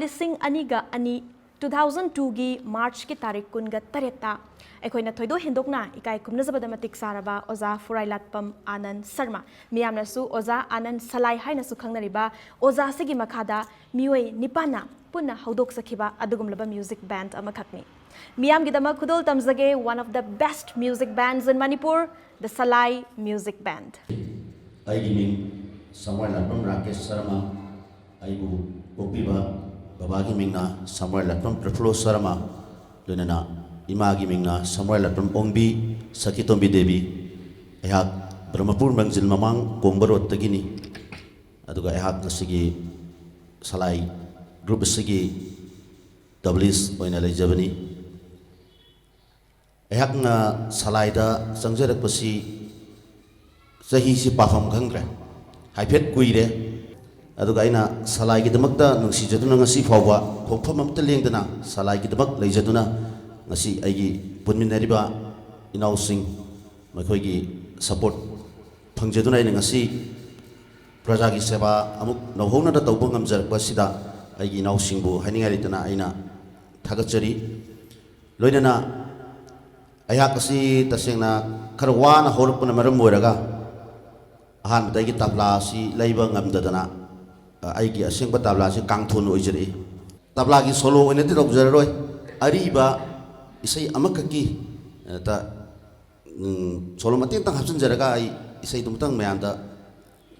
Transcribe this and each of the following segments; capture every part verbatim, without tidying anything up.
ꯂꯤꯁꯤꯡ ꯑꯅꯤꯒ ꯑꯅꯤ, two thousand twoꯒꯤ Marchꯀꯤ ꯇꯥꯔꯤꯛ ꯀꯨꯟꯒ ꯇꯔꯦꯠꯇ ꯑꯩꯈꯣꯏꯅ ꯊꯣꯏꯗꯣꯛ ꯍꯦꯟꯗꯣꯛꯅ ꯏꯀꯥꯏ ꯈꯨꯝꯅꯖꯕꯗ ꯃꯇꯤꯛ ꯆꯥꯔꯕ ꯑꯣꯖꯥ ꯐꯨꯔꯥꯏꯂꯥꯠꯄꯝ ꯑꯥꯅꯟ ꯁꯔꯃ, ꯃꯤꯌꯥꯝꯅꯁꯨ ꯑꯣꯖꯥ ꯑꯥꯅꯟ ꯁꯂꯥꯏ ꯍꯥꯏꯅꯁꯨ ꯈꯪꯅꯔꯤꯕ ꯑꯣꯖꯥ ꯑꯁꯤꯒꯤ ꯃꯈꯥꯗ ꯃꯤꯑꯣꯏ ꯅꯤꯄꯥꯟꯅ ꯄꯨꯟꯅ ꯍꯧꯗꯣꯛꯆꯈꯤꯕ ꯑꯗꯨꯒꯨꯝꯂꯕ music band ꯑꯃꯈꯛꯅꯤ꯫ ꯃꯤꯌꯥꯝꯒꯤꯗꯃꯛ ꯈꯨꯗꯣꯜ ꯇꯝꯖꯒꯦ, one of the best music bands in Manipur, the Salai Music Band. ꯑꯩꯒꯤ ꯃꯤꯡ ꯁꯃꯨꯑꯦꯜ ꯂꯥꯠꯄꯝ ꯔꯥꯀꯦꯁ ꯁꯔꯃ꯫ ꯑꯩꯕꯨ ꯄꯣꯛꯄꯤꯕ ꯕꯕꯥꯒꯤ ꯃꯤꯡꯅ ꯁꯃꯨꯑꯦꯜ ꯂꯥꯠꯄꯝ ꯄ꯭ꯔꯐꯨꯜꯂꯣ ꯁꯔꯃ, ꯂꯣꯏꯅꯅ ꯏꯃꯥꯒꯤ ꯃꯤꯡꯅ ꯁꯃꯨꯑꯦꯜ ꯂꯥꯠꯄꯝ ꯑꯣꯡꯕꯤ ꯁꯈꯤꯇꯣꯝꯕꯤ ꯗꯦꯕꯤ꯫ ꯑꯩꯍꯥꯛ ꯕ꯭ꯔꯍꯃꯄꯨꯔ ꯃꯪꯖꯤꯜ ꯃꯃꯥꯡ ꯀꯣꯡꯕ ꯔꯣꯗꯇꯒꯤꯅꯤ꯫ ꯑꯗꯨꯒ ꯑꯩꯍꯥꯛ ꯉꯁꯤꯒꯤ ꯁꯂꯥꯏ group ꯑꯁꯤꯒꯤ tableist ꯑꯣꯏꯅ ꯂꯩꯖꯕꯅꯤ꯫ ꯑꯩꯍꯥꯛꯅ ꯁꯂꯥꯏꯗ ꯆꯪꯖꯔꯛꯄꯁꯤ ꯆꯍꯤꯁꯤ ꯄꯥꯐꯝ ꯈꯪꯗ꯭ꯔꯦ, ꯍꯥꯏꯐꯦꯠ ꯀꯨꯏꯔꯦ꯫ ꯑꯗꯨꯒ ꯑꯩꯅ ꯁꯂꯥꯏꯒꯤꯗꯃꯛꯇ ꯅꯨꯡꯁꯤꯖꯗꯨꯅ ꯉꯁꯤ ꯐꯥꯎꯕ ꯈꯣꯡꯐꯝ ꯑꯃꯠꯇ ꯂꯦꯡꯗꯅ ꯁꯂꯥꯏꯒꯤꯗꯃꯛ ꯂꯩꯖꯗꯨꯅ ꯉꯁꯤ ꯑꯩꯒꯤ ꯄꯨꯟꯃꯤꯟꯅꯔꯤꯕ ꯏꯅꯥꯎꯁꯤꯡ, ꯃꯈꯣꯏꯒꯤ support ꯐꯪꯖꯗꯨꯅ ꯑꯩꯅ ꯉꯁꯤ ꯄ꯭ꯔꯖꯥꯒꯤ ꯁꯦꯕꯥ ꯑꯃꯨꯛ ꯅꯧꯍꯧꯅꯅ ꯇꯧꯕ ꯉꯝꯖꯔꯛꯄ ꯑꯁꯤꯗ ꯑꯩꯒꯤ ꯏꯅꯥꯎꯁꯤꯡꯕꯨ ꯍꯥꯏꯅꯤꯡꯉꯥꯏ ꯂꯩꯇꯅ ꯑꯩꯅ ꯊꯥꯒꯠꯆꯔꯤ꯫ ꯂꯣꯏꯅꯅ ꯑꯩꯍꯥꯛ ꯑꯁꯤ ꯇꯁꯦꯡꯅ ꯈꯔ ꯋꯥꯅ ꯍꯧꯔꯛꯄꯅ ꯃꯔꯝ ꯑꯣꯏꯔꯒ ꯑꯍꯥꯟꯕꯗ ꯑꯩꯒꯤ ꯇꯕ꯭ꯂꯥ ꯑꯁꯤ ꯂꯩꯕ ꯉꯝꯗꯗꯅ, ꯑ, ꯑꯩꯒꯤ ꯑꯁꯦꯡꯕ ꯇꯕ꯭ꯂꯥ ꯑꯁꯤ ꯀꯥꯡꯊꯣꯟ ꯑꯣꯏꯖꯔꯛꯏ꯫ ꯇꯕ꯭ꯂꯥꯒꯤ solo ꯑꯣꯏꯅꯗꯤ ꯇꯧꯖꯔꯔꯣꯏ, ꯑꯔꯤꯕ ꯏꯁꯩ ꯑꯃꯈꯛꯀꯤ, ꯑ, ꯇ, ꯎꯝ, solo ꯃꯇꯦꯛ ꯑꯃꯇꯪ ꯍꯥꯞꯆꯤꯟꯖꯔꯒ ꯑꯩ ꯏꯁꯩꯗꯨꯃꯇꯪ ꯃꯌꯥꯝꯗ,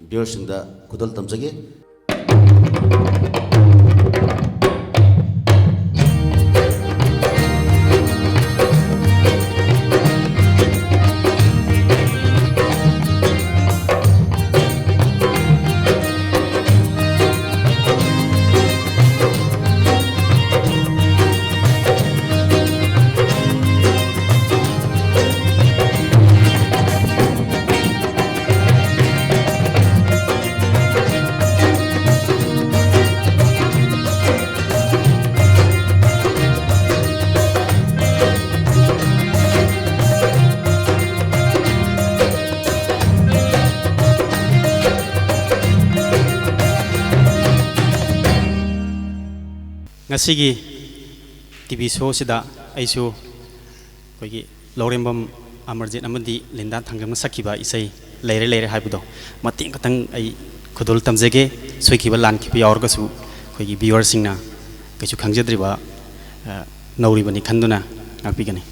viewerꯁꯤꯡꯗ ꯈꯨꯗꯣꯜ ꯇꯝꯖꯒꯦ꯫ ꯉꯁꯤꯒꯤ ꯇꯤ ꯚꯤ ꯁꯣꯁꯤꯗ ꯑꯩꯁꯨ ꯑꯩꯈꯣꯏꯒꯤ ꯂꯧꯔꯦꯝꯕꯝ ꯑꯃꯔꯖꯤꯠ ꯑꯃꯗꯤ ꯂꯤꯟꯗꯥ ꯊꯥꯡꯖꯝꯅ ꯁꯛꯈꯤꯕ ꯏꯁꯩ ꯂꯩꯔꯦ ꯂꯩꯔꯦ ꯍꯥꯏꯕꯗꯣ ꯃꯇꯦꯛ ꯈꯛꯇꯪ ꯑꯩ ꯈꯨꯗꯣꯜ ꯇꯝꯖꯒꯦ꯫ ꯁꯣꯏꯈꯤꯕ ꯂꯥꯟꯈꯤꯕ ꯌꯥꯎꯔꯒꯁꯨ ꯑꯩꯈꯣꯏꯒꯤ viewerꯁꯤꯡꯅ ꯀꯩꯁꯨ ꯈꯪꯖꯗ꯭ꯔꯤꯕ, ꯑ, ꯅꯧꯔꯤꯕꯅꯤ ꯈꯟꯗꯨꯅ ꯉꯥꯛꯄꯤꯒꯅꯤ꯫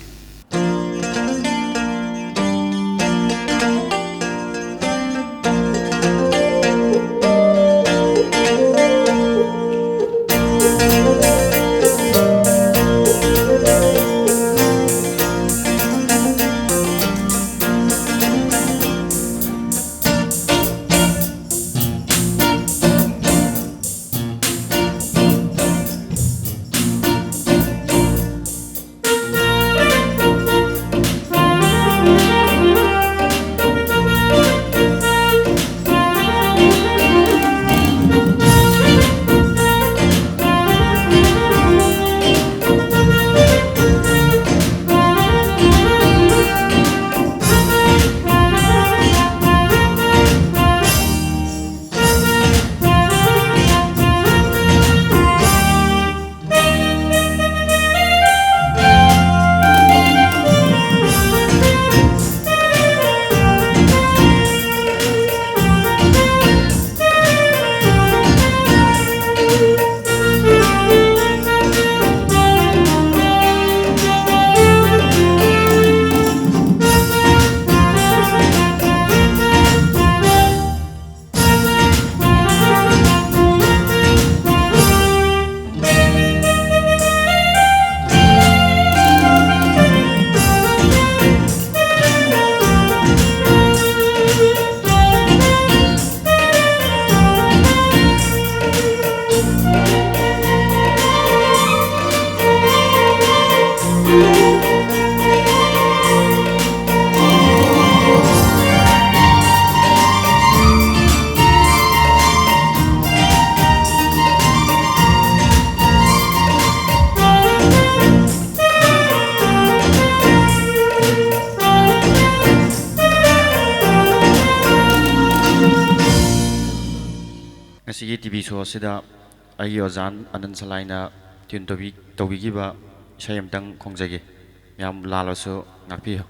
ꯉꯁꯤꯒꯤ ꯇꯤ ꯚꯤ ꯁꯣ ꯑꯁꯤꯗ ꯑꯩꯒꯤ ꯑꯣꯖꯥ ꯑꯅꯟ ꯁꯂꯥꯏꯅ ꯇ꯭ꯌꯨꯟ ꯇꯧꯕꯤ-, ꯇꯧꯕꯤꯈꯤꯕ ꯏꯁꯩ ꯑꯃꯇꯪ ꯈꯣꯡꯖꯒꯦ꯫ ꯌꯥꯝ ꯂꯥꯜꯂꯁꯨ ꯉꯥꯛꯄꯤꯌꯨ꯫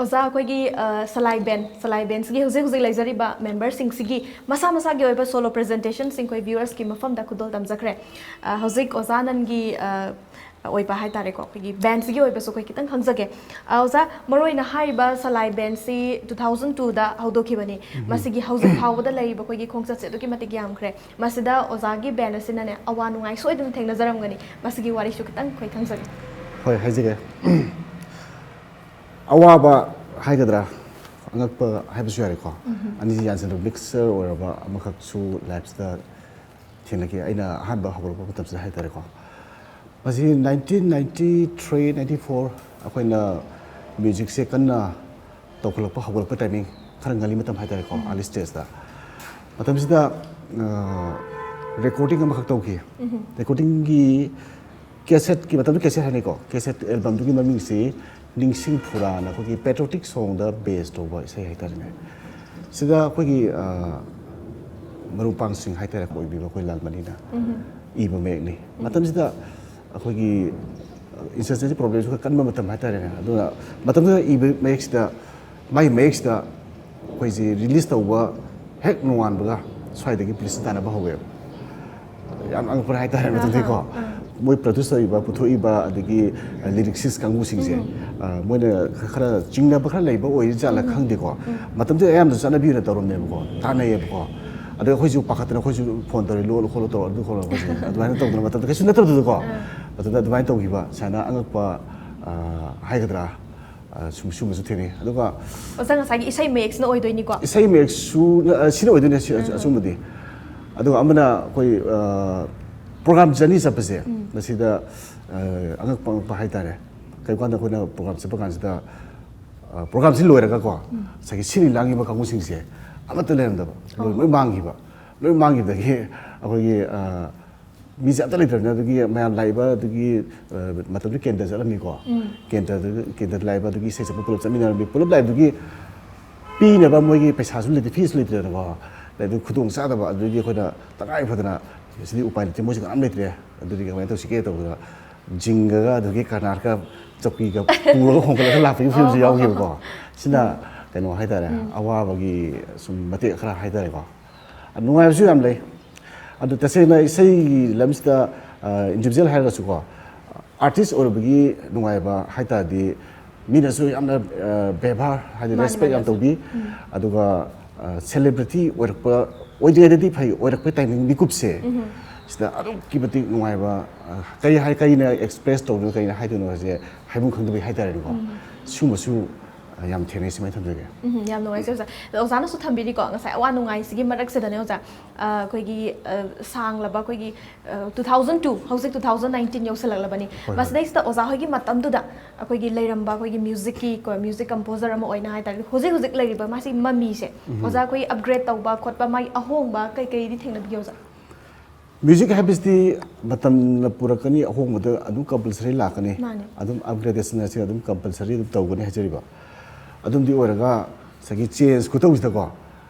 ꯑꯣꯖꯥ, ꯑꯩꯈꯣꯏꯒꯤ, ꯑ, ꯁꯂꯥꯏ ꯕꯦꯟ, ꯁꯂꯥꯏ ꯕꯦꯟꯁꯤꯒꯤ ꯍꯧꯖꯤꯛ ꯍꯧꯖꯤꯛ ꯂꯩꯖꯔꯤꯕ ꯃꯦꯝꯕꯔꯁꯤꯡꯁꯤꯒꯤ ꯃꯁꯥ ꯃꯁꯥꯒꯤ ꯑꯣꯏꯕ ꯁꯣꯂꯣ ꯄ꯭ꯔꯖꯦꯟꯇꯦꯁꯟꯁꯤꯡ ꯑꯩꯈꯣꯏ ꯚ꯭ꯌꯨꯋꯔꯁꯀꯤ ꯃꯐꯝꯗ ꯈꯨꯗꯣꯜ ꯇꯝꯖꯈ꯭ꯔꯦ꯫ ꯑ, ꯍꯧꯖꯤꯛ ꯑꯣꯖꯥ ꯑꯅꯟꯒꯤ, ꯑ, ꯑꯣꯏꯕ ꯍꯥꯏꯇꯥꯔꯦꯀꯣ, ꯑꯩꯈꯣꯏꯒꯤ ꯕꯦꯟꯁꯤꯒꯤ ꯑꯣꯏꯕꯁꯨ ꯑꯩꯈꯣꯏ ꯈꯤꯇꯪ ꯈꯪꯖꯒꯦ꯫ ꯑ, ꯑꯣꯖꯥ, ꯃꯔꯨꯑꯣꯏꯅ ꯍꯥꯏꯔꯤꯕ ꯁꯂꯥꯏ ꯕꯦꯟꯁꯤ ꯇꯨ ꯊꯥꯎꯖꯟ ꯇꯨꯗ ꯍꯧꯗꯣꯛꯈꯤꯕꯅꯤ꯫ ꯃꯁꯤꯒꯤ ꯍꯧꯖꯤꯛ ꯐꯥꯎꯕꯗ ꯂꯩꯔꯤꯕ ꯑꯩꯈꯣꯏꯒꯤ ꯈꯣꯡꯆꯠꯁꯦ ꯑꯗꯨꯛꯀꯤ ꯃꯇꯤꯛ ꯌꯥꯝꯈ꯭ꯔꯦ꯫ ꯃꯁꯤꯗ ꯑꯣꯖꯥꯒꯤ ꯕꯦꯟ ꯑꯁꯤꯅꯅꯦ ꯑꯋꯥ ꯅꯨꯡꯉꯥꯏ ꯁꯣꯏꯗꯅ ꯊꯦꯡꯅꯖꯔꯝꯒꯅꯤ꯫ ꯃꯁꯤꯒꯤ ꯋꯥꯔꯤꯁꯨ ꯈꯤꯇꯪ ꯑꯩꯈꯣꯏ ꯈꯪꯖꯒꯦ꯫ ꯍꯣꯏ, ꯍꯥꯏꯖꯒꯦ꯫ ꯑꯋꯥꯕ ꯍꯥꯏꯒꯗ꯭ꯔꯥ, ꯑꯉꯛꯄ ꯍꯥꯏꯕꯁꯨ ꯌꯥꯔꯦꯀꯣ꯫ ꯑꯅꯤꯁꯤ ꯌꯥꯟꯁꯤꯟꯅꯕ ꯃꯤꯛꯁꯆꯔ ꯑꯣꯏꯔꯕ ꯑꯃꯈꯛꯁꯨ ꯂꯥꯏꯐꯁꯤꯗ ꯊꯦꯡꯅꯈꯤ꯫ ꯑꯩꯅ ꯑꯍꯥꯟꯕ ꯍꯧꯒꯠꯂꯛꯄ ꯃꯇꯝꯁꯤꯗ ꯍꯥꯏꯇꯥꯔꯦꯀꯣ꯫ ꯃꯁꯤ nineteen ninety three ninety four ꯑꯩꯈꯣꯏꯅ ꯃ꯭ꯌꯨꯖꯤꯛꯁꯦ ꯀꯟꯅ ꯇꯧꯈꯠꯂꯛꯄ, ꯍꯧꯒꯠꯂꯛꯄ ꯇꯥꯏꯃꯤꯡ, ꯈꯔ ꯉꯜꯂꯤ ꯃꯇꯝ ꯍꯥꯏꯇꯥꯔꯦꯀꯣ, ꯑꯥꯔꯂꯤ ꯁ꯭ꯇꯦꯖꯇ꯫ ꯃꯇꯝꯁꯤꯗ ꯔꯦꯀꯣꯔꯗꯤꯡ ꯑꯃꯈꯛ ꯇꯧꯈꯤ꯫ ꯔꯦꯀꯣꯔꯗꯤꯡꯒꯤ ꯀꯦꯁꯦꯠꯀꯤ, ꯃꯇꯝꯗꯨ ꯀꯦꯁꯦꯠ ꯍꯥꯏꯅꯩꯀꯣ, ꯀꯦꯁꯦꯠ ꯑꯦꯜꯕꯝꯗꯨꯒꯤ ꯃꯃꯤꯡꯁꯤ ꯅꯤꯡꯁꯤꯡ ꯐꯨꯔꯥꯅ ꯑꯩꯈꯣꯏꯒꯤ ꯄꯦꯇ꯭ꯔꯣꯇꯤꯛ ꯁꯣꯡꯗ ꯕꯦꯁ ꯇꯧꯕ ꯏꯁꯩ ꯍꯥꯏꯇꯥꯔꯦꯅꯦ꯫ ꯁꯤꯗ ꯑꯩꯈꯣꯏꯒꯤ, ꯑ, ꯃꯔꯨꯞ ꯃꯄꯥꯡꯁꯤꯡ ꯍꯥꯏꯇꯥꯔꯦ, ꯑꯣꯏꯕꯤꯕ ꯑꯩꯈꯣꯏ ꯂꯥꯜꯃꯅꯤꯅ ꯏꯕ ꯃꯌꯦꯛꯅꯤ꯫ ꯃꯇꯝꯁꯤꯗ ꯑꯩꯈꯣꯏꯒꯤ ꯏꯟꯁꯇ꯭ꯔꯛꯁꯟꯁꯤ ꯄ꯭ꯔꯣꯕ꯭ꯂꯦꯝꯁꯨ ꯈꯔ ꯀꯟꯕ ꯃꯇꯝ ꯍꯥꯏꯇꯥꯔꯦꯅꯦ꯫ ꯑꯗꯨꯅ ꯃꯇꯝꯗꯨꯗ ꯏꯕ ꯃꯌꯦꯛꯁꯤꯗ, ꯃꯥꯒꯤ ꯃꯌꯦꯛꯁꯤꯗ ꯑꯩꯈꯣꯏꯁꯤ ꯔꯤꯂꯤꯁ ꯇꯧꯕ ꯍꯦꯛ ꯅꯣꯡꯉꯥꯟꯕꯒ ꯁ꯭ꯋꯥꯏꯗꯒꯤ ꯄꯨꯂꯤꯁꯅ ꯇꯥꯟꯅꯕ ꯍꯧꯋꯦꯕ꯫ ꯌꯥꯝ ꯑꯉꯛꯄ ꯍꯥꯏꯇꯥꯔꯦ ꯃꯇꯝꯗꯨꯗꯤꯀꯣ꯫ ꯃꯣꯏ ꯄ꯭ꯔꯣꯗ꯭ꯌꯨꯁ ꯇꯧꯔꯤꯕ, ꯄꯨꯊꯣꯛꯏꯕ, ꯑꯗꯒꯤ ꯂꯤꯔꯤꯛꯁꯤꯁ ꯀꯥꯡꯕꯨꯁꯤꯡꯁꯦ, ꯑ, ꯃꯣꯏꯅ ꯈꯔ ꯆꯤꯡꯅꯕ ꯈꯔ ꯂꯩꯕ ꯑꯣꯏꯔꯤ ꯖꯥꯠꯂ ꯈꯪꯗꯦꯀꯣ꯫ ꯃꯇꯝꯗꯨꯗ ꯑꯌꯥꯝꯕ ꯆꯠꯅꯕꯤ ꯑꯣꯏꯅ ꯇꯧꯔꯝꯃꯦꯕꯀꯣ, ꯇꯥꯟꯅꯩꯌꯦꯕꯀꯣ꯫ ꯑꯗ ꯑꯩꯈꯣꯏꯁꯨ ꯄꯥꯈꯠꯇꯅ ꯑꯩꯈꯣꯏꯁꯨ ꯐꯣꯟ ꯇꯧꯔꯦ, ꯂꯣꯜꯂꯣ ꯈꯣꯠꯂꯣ ꯇꯧꯔꯣ, ꯑꯗꯨ ꯈꯣꯠꯂꯣ, ꯑꯩꯈꯣꯏꯁꯦ ꯑꯗꯨꯃꯥꯏꯅ ꯇꯧꯗꯅ ꯃꯇꯝꯗ ꯀꯩꯁꯨ ꯅꯠꯇꯕꯗꯨꯗꯀꯣ꯫ ꯃꯇꯝꯗ ꯑꯗꯨꯃꯥꯏꯅ ꯇꯧꯈꯤꯕ ꯁꯨꯃꯥꯏꯅ ꯑꯉꯛꯄ, ꯑ, ꯍꯥꯏꯒꯗ꯭ꯔꯥ, ꯑ, ꯁꯨꯝ-, ꯁꯨꯝꯕꯁꯨ ꯊꯦꯡꯅꯩ꯫ ꯑꯗꯨꯒ ꯑꯣꯖꯥ, ꯉꯁꯥꯏꯒꯤ ꯏꯁꯩ ꯃꯌꯦꯛꯁꯤꯅ ꯑꯣꯏꯗꯣꯏꯅꯤꯀꯣ? ꯏꯁꯩ ꯃꯌꯦꯛꯁꯨ, ꯑ, ꯁꯤꯅ ꯑꯣꯏꯗꯣꯏꯅꯦ, ꯁꯤ-, ꯑꯆꯨꯝꯕꯗꯤ꯫ ꯑꯗꯨꯒ ꯑꯃꯅ ꯑꯩꯈꯣꯏ, ꯑ, ꯄ꯭ꯔꯣꯒ꯭ꯔꯥꯝ ꯖꯔꯅꯤ ꯆꯠꯄꯁꯦ, ꯃꯁꯤꯗ, ꯑ, ꯑꯉꯛꯄ ꯑꯉꯛꯄ ꯍꯥꯏꯇꯥꯔꯦ꯫ ꯀꯔꯤꯒꯨꯝꯕ ꯀꯥꯟꯗ ꯑꯩꯈꯣꯏꯅ ꯄ꯭ꯔꯣꯒ꯭ꯔꯥꯝ ꯆꯠꯄ ꯀꯥꯟꯁꯤꯗ, ꯑ, ꯄ꯭ꯔꯣꯒ꯭ꯔꯥꯝꯁꯤ ꯂꯣꯏꯔꯒꯀꯣ, ꯉꯁꯥꯏꯒꯤ ꯁꯤꯜꯂꯤ ꯂꯥꯡꯉꯤꯕ ꯀꯥꯡꯕꯨꯁꯤꯡꯁꯦ ꯑꯃꯠꯇ ꯂꯩꯔꯝꯗꯕ, ꯂꯣꯏ, ꯂꯣꯏ ꯃꯥꯡꯈꯤꯕ꯫ ꯂꯣꯏ ꯃꯥꯡꯈꯤꯕꯗꯒꯤ ꯑꯩꯈꯣꯏꯒꯤ, ꯑ, ꯃꯤꯁꯦ ꯑꯝꯇ ꯂꯩꯇ꯭ꯔꯕꯅꯤꯅ, ꯑꯗꯨꯒꯤ ꯃꯌꯥꯝ ꯂꯥꯛꯏꯕ, ꯑꯗꯨꯒꯤ, ꯑ, ꯃꯇꯝꯗꯨ ꯀꯦꯟꯗ꯭ꯔ ꯆꯠꯂꯝꯃꯤꯀꯣ꯫ ꯀꯦꯟꯗ꯭ꯔꯗ, ꯀꯦꯟꯗ꯭ꯔꯗ ꯂꯥꯛꯏꯕ, ꯑꯗꯨꯒꯤ ꯏꯁꯩ ꯁꯛꯄ ꯄꯨꯂꯞ ꯆꯠꯃꯤꯟꯅꯔꯝꯃꯤ꯫ ꯄꯨꯂꯞ ꯂꯥꯛꯏꯕꯗꯨꯒꯤ ꯄꯤꯅꯕ ꯃꯣꯏꯒꯤ ꯄꯩꯁꯥꯁꯨ ꯂꯩꯇꯦ, ꯐꯤꯁꯨ ꯂꯩꯇ꯭ꯔꯦꯗꯅꯀꯣ꯫ ꯑꯗꯨ ꯈꯨꯗꯣꯡ ꯆꯥꯗꯕ, ꯑꯗꯨꯗꯤ ꯑꯩꯈꯣꯏꯅ ꯇꯉꯥꯏ ꯐꯗꯅ ꯁꯤꯗꯤ ꯎꯄꯥꯏ ꯂꯩꯇꯦ, ꯃꯣꯏꯁꯨ ꯀꯅꯥꯝ ꯂꯩꯇ꯭ꯔꯦ, ꯑꯗꯨꯗꯤ ꯀꯃꯥꯏꯅ ꯇꯧꯁꯤꯒꯦ ꯇꯧꯕꯗ ꯖꯤꯡꯒꯒ ꯑꯗꯨꯗꯒꯤ ꯀꯔꯅꯥꯠꯀ ꯆꯧꯀꯤꯒ ꯄꯨꯔꯒ ꯍꯣꯡꯒꯠꯂꯒ ꯂꯥꯛꯄꯒꯤ ꯐꯤꯕꯝꯁꯨ ꯌꯥꯎꯈꯤꯕꯀꯣ꯫ ꯁꯤꯅ ꯀꯩꯅꯣ ꯍꯥꯏꯇꯥꯔꯦ, ꯑꯋꯥꯕꯒꯤ ꯁꯨꯝ ꯃꯇꯦꯛ ꯈꯔ ꯍꯥꯏꯇꯥꯔꯦꯀꯣ꯫ ꯅꯨꯡꯉꯥꯏꯕꯁꯨ ꯌꯥꯝ ꯂꯩ꯫ ꯑꯗꯨ ꯇꯁꯦꯡꯅ ꯏꯁꯩꯒꯤ ꯂꯝꯁꯤꯗ, ꯑ, ꯏꯟꯗꯤꯕꯤꯖꯨꯋꯦꯜ ꯍꯥꯏꯔꯒꯁꯨꯀꯣ, ꯑꯥꯔꯇꯤꯁ ꯑꯣꯏꯔꯨꯕꯒꯤ ꯅꯨꯡꯉꯥꯏꯕ ꯍꯥꯏ ꯇꯥꯔꯗꯤ, ꯃꯤꯅꯁꯨ ꯌꯥꯝꯅ ꯕꯦꯕꯥꯔ ꯍꯥꯏꯗꯤ ꯃꯥꯅꯤ, ꯔꯦꯁꯄꯦꯛ ꯌꯥꯝ ꯃꯥꯅꯤ꯫ ꯇꯧꯕꯤ꯫ ꯑꯗꯨꯒ ꯁꯦꯂꯦꯕ꯭ꯔꯤꯇꯤ ꯑꯣꯏꯔꯛꯄ ꯑꯣꯏꯗ꯭ꯔꯤꯉꯩꯗꯗꯤ ꯐꯩ, ꯑꯣꯏꯔꯛꯄ ꯇꯥꯏꯃꯤꯡ ꯃꯤꯀꯨꯞꯁꯦ ꯁꯤꯗ ꯑꯗꯨꯛꯀꯤ ꯃꯇꯤꯛ ꯅꯨꯡꯉꯥꯏꯕ꯫ ꯑ, ꯀꯔꯤ ꯍꯥꯏ ꯀꯔꯤꯅ ꯑꯦꯛꯁꯄ꯭ꯔꯦꯁ ꯇꯧꯗꯣꯏꯅꯣ, ꯀꯔꯤꯅ ꯍꯥꯏꯗꯣꯏꯅꯣ ꯍꯥꯏꯁꯦ ꯍꯥꯏꯐꯝ ꯈꯪꯗꯕꯩ ꯍꯥꯏꯇꯥꯔꯦꯅꯦꯀꯣ꯫ ꯁꯤꯒꯨꯝꯕꯁꯨ ꯑ, ꯌꯥꯝ ꯊꯦꯡꯅꯩ꯫ ꯁꯨꯃꯥꯏꯅ ꯊꯝꯖꯒꯦ꯫ ꯎꯝ, ꯌꯥꯝ ꯅꯨꯡꯉꯥꯏꯖꯩ ꯑꯣꯖꯥ꯫ ꯑꯗꯣ ꯑꯣꯖꯥꯅꯁꯨ ꯊꯝꯕꯤꯔꯤꯀꯣ, ꯉꯁꯥꯏ ꯑꯋꯥ ꯅꯨꯡꯉꯥꯏꯁꯤꯒꯤ ꯃꯔꯛꯁꯤꯗꯅꯦ ꯑꯣꯖꯥ, ꯑ, ꯑꯩꯈꯣꯏꯒꯤ ꯑ, ꯁꯥꯡꯂꯕ ꯑꯩꯈꯣꯏꯒꯤ ꯇꯨ ꯊꯥꯎꯖꯟ ꯇꯨ, ꯍꯧꯖꯤꯛ ꯇꯨ ꯊꯥꯎꯖꯟ ꯅꯥꯏꯟꯇꯤꯟ ꯌꯧꯁꯜꯂꯛꯂꯕꯅꯤ꯫ ꯍꯣꯏ꯫ ꯃꯁꯤꯗꯩꯁꯤꯗ ꯑꯣꯖꯥ ꯍꯣꯏꯒꯤ ꯃꯇꯝꯗꯨꯗ ꯑꯩꯈꯣꯏꯒꯤ ꯂꯩꯔꯝꯕ ꯑꯩꯈꯣꯏꯒꯤ ꯃ꯭ꯌꯨꯖꯤꯛꯀꯤ ꯀꯣ, ꯃ꯭ꯌꯨꯖꯤꯛ ꯀꯝꯄꯣꯖꯔ ꯑꯃ ꯑꯣꯏꯅ ꯍꯥꯏꯇꯥꯔꯗꯤ, ꯍꯧꯖꯤꯛ ꯍꯧꯖꯤꯛ ꯂꯩꯔꯤꯕ ꯃꯥꯁꯤ ꯃꯃꯤꯁꯦ ꯑꯣꯖꯥ ꯑꯩꯈꯣꯏ ꯑꯞꯒ꯭ꯔꯦꯗ ꯇꯧꯕ ꯈꯣꯠꯄ, ꯃꯥꯒꯤ ꯑꯍꯣꯡꯕ ꯀꯩ ꯀꯩꯗꯤ ꯊꯦꯡꯅꯕꯤꯒꯦ ꯑꯣꯖꯥ? ꯃ꯭ꯌꯨꯖꯤꯛ ꯍꯥꯏꯕꯁꯤꯗꯤ ꯃꯇꯝꯅ ꯄꯨꯔꯛꯀꯅꯤ, ꯑꯍꯣꯡꯕꯗ ꯑꯗꯨꯝ ꯀꯝꯄꯜꯁꯔꯤ ꯂꯥꯛꯀꯅꯤ꯫ ꯃꯥꯅꯦ꯫ ꯑꯗꯨꯝ ꯑꯞꯒ꯭ꯔꯦꯗꯦꯁꯟ ꯑꯁꯤ ꯑꯗꯨꯝ ꯀꯝꯄꯜꯁꯔꯤ ꯑꯗꯨꯝ ꯇꯧꯒꯅꯤ ꯍꯥꯏꯖꯔꯤꯕ꯫ ꯑꯗꯨꯝꯗꯤ ꯑꯣꯏꯔꯒ ꯉꯁꯥꯏꯒꯤ ꯆꯦꯟꯖ ꯈꯨꯇꯧꯁꯤꯗꯀꯣ,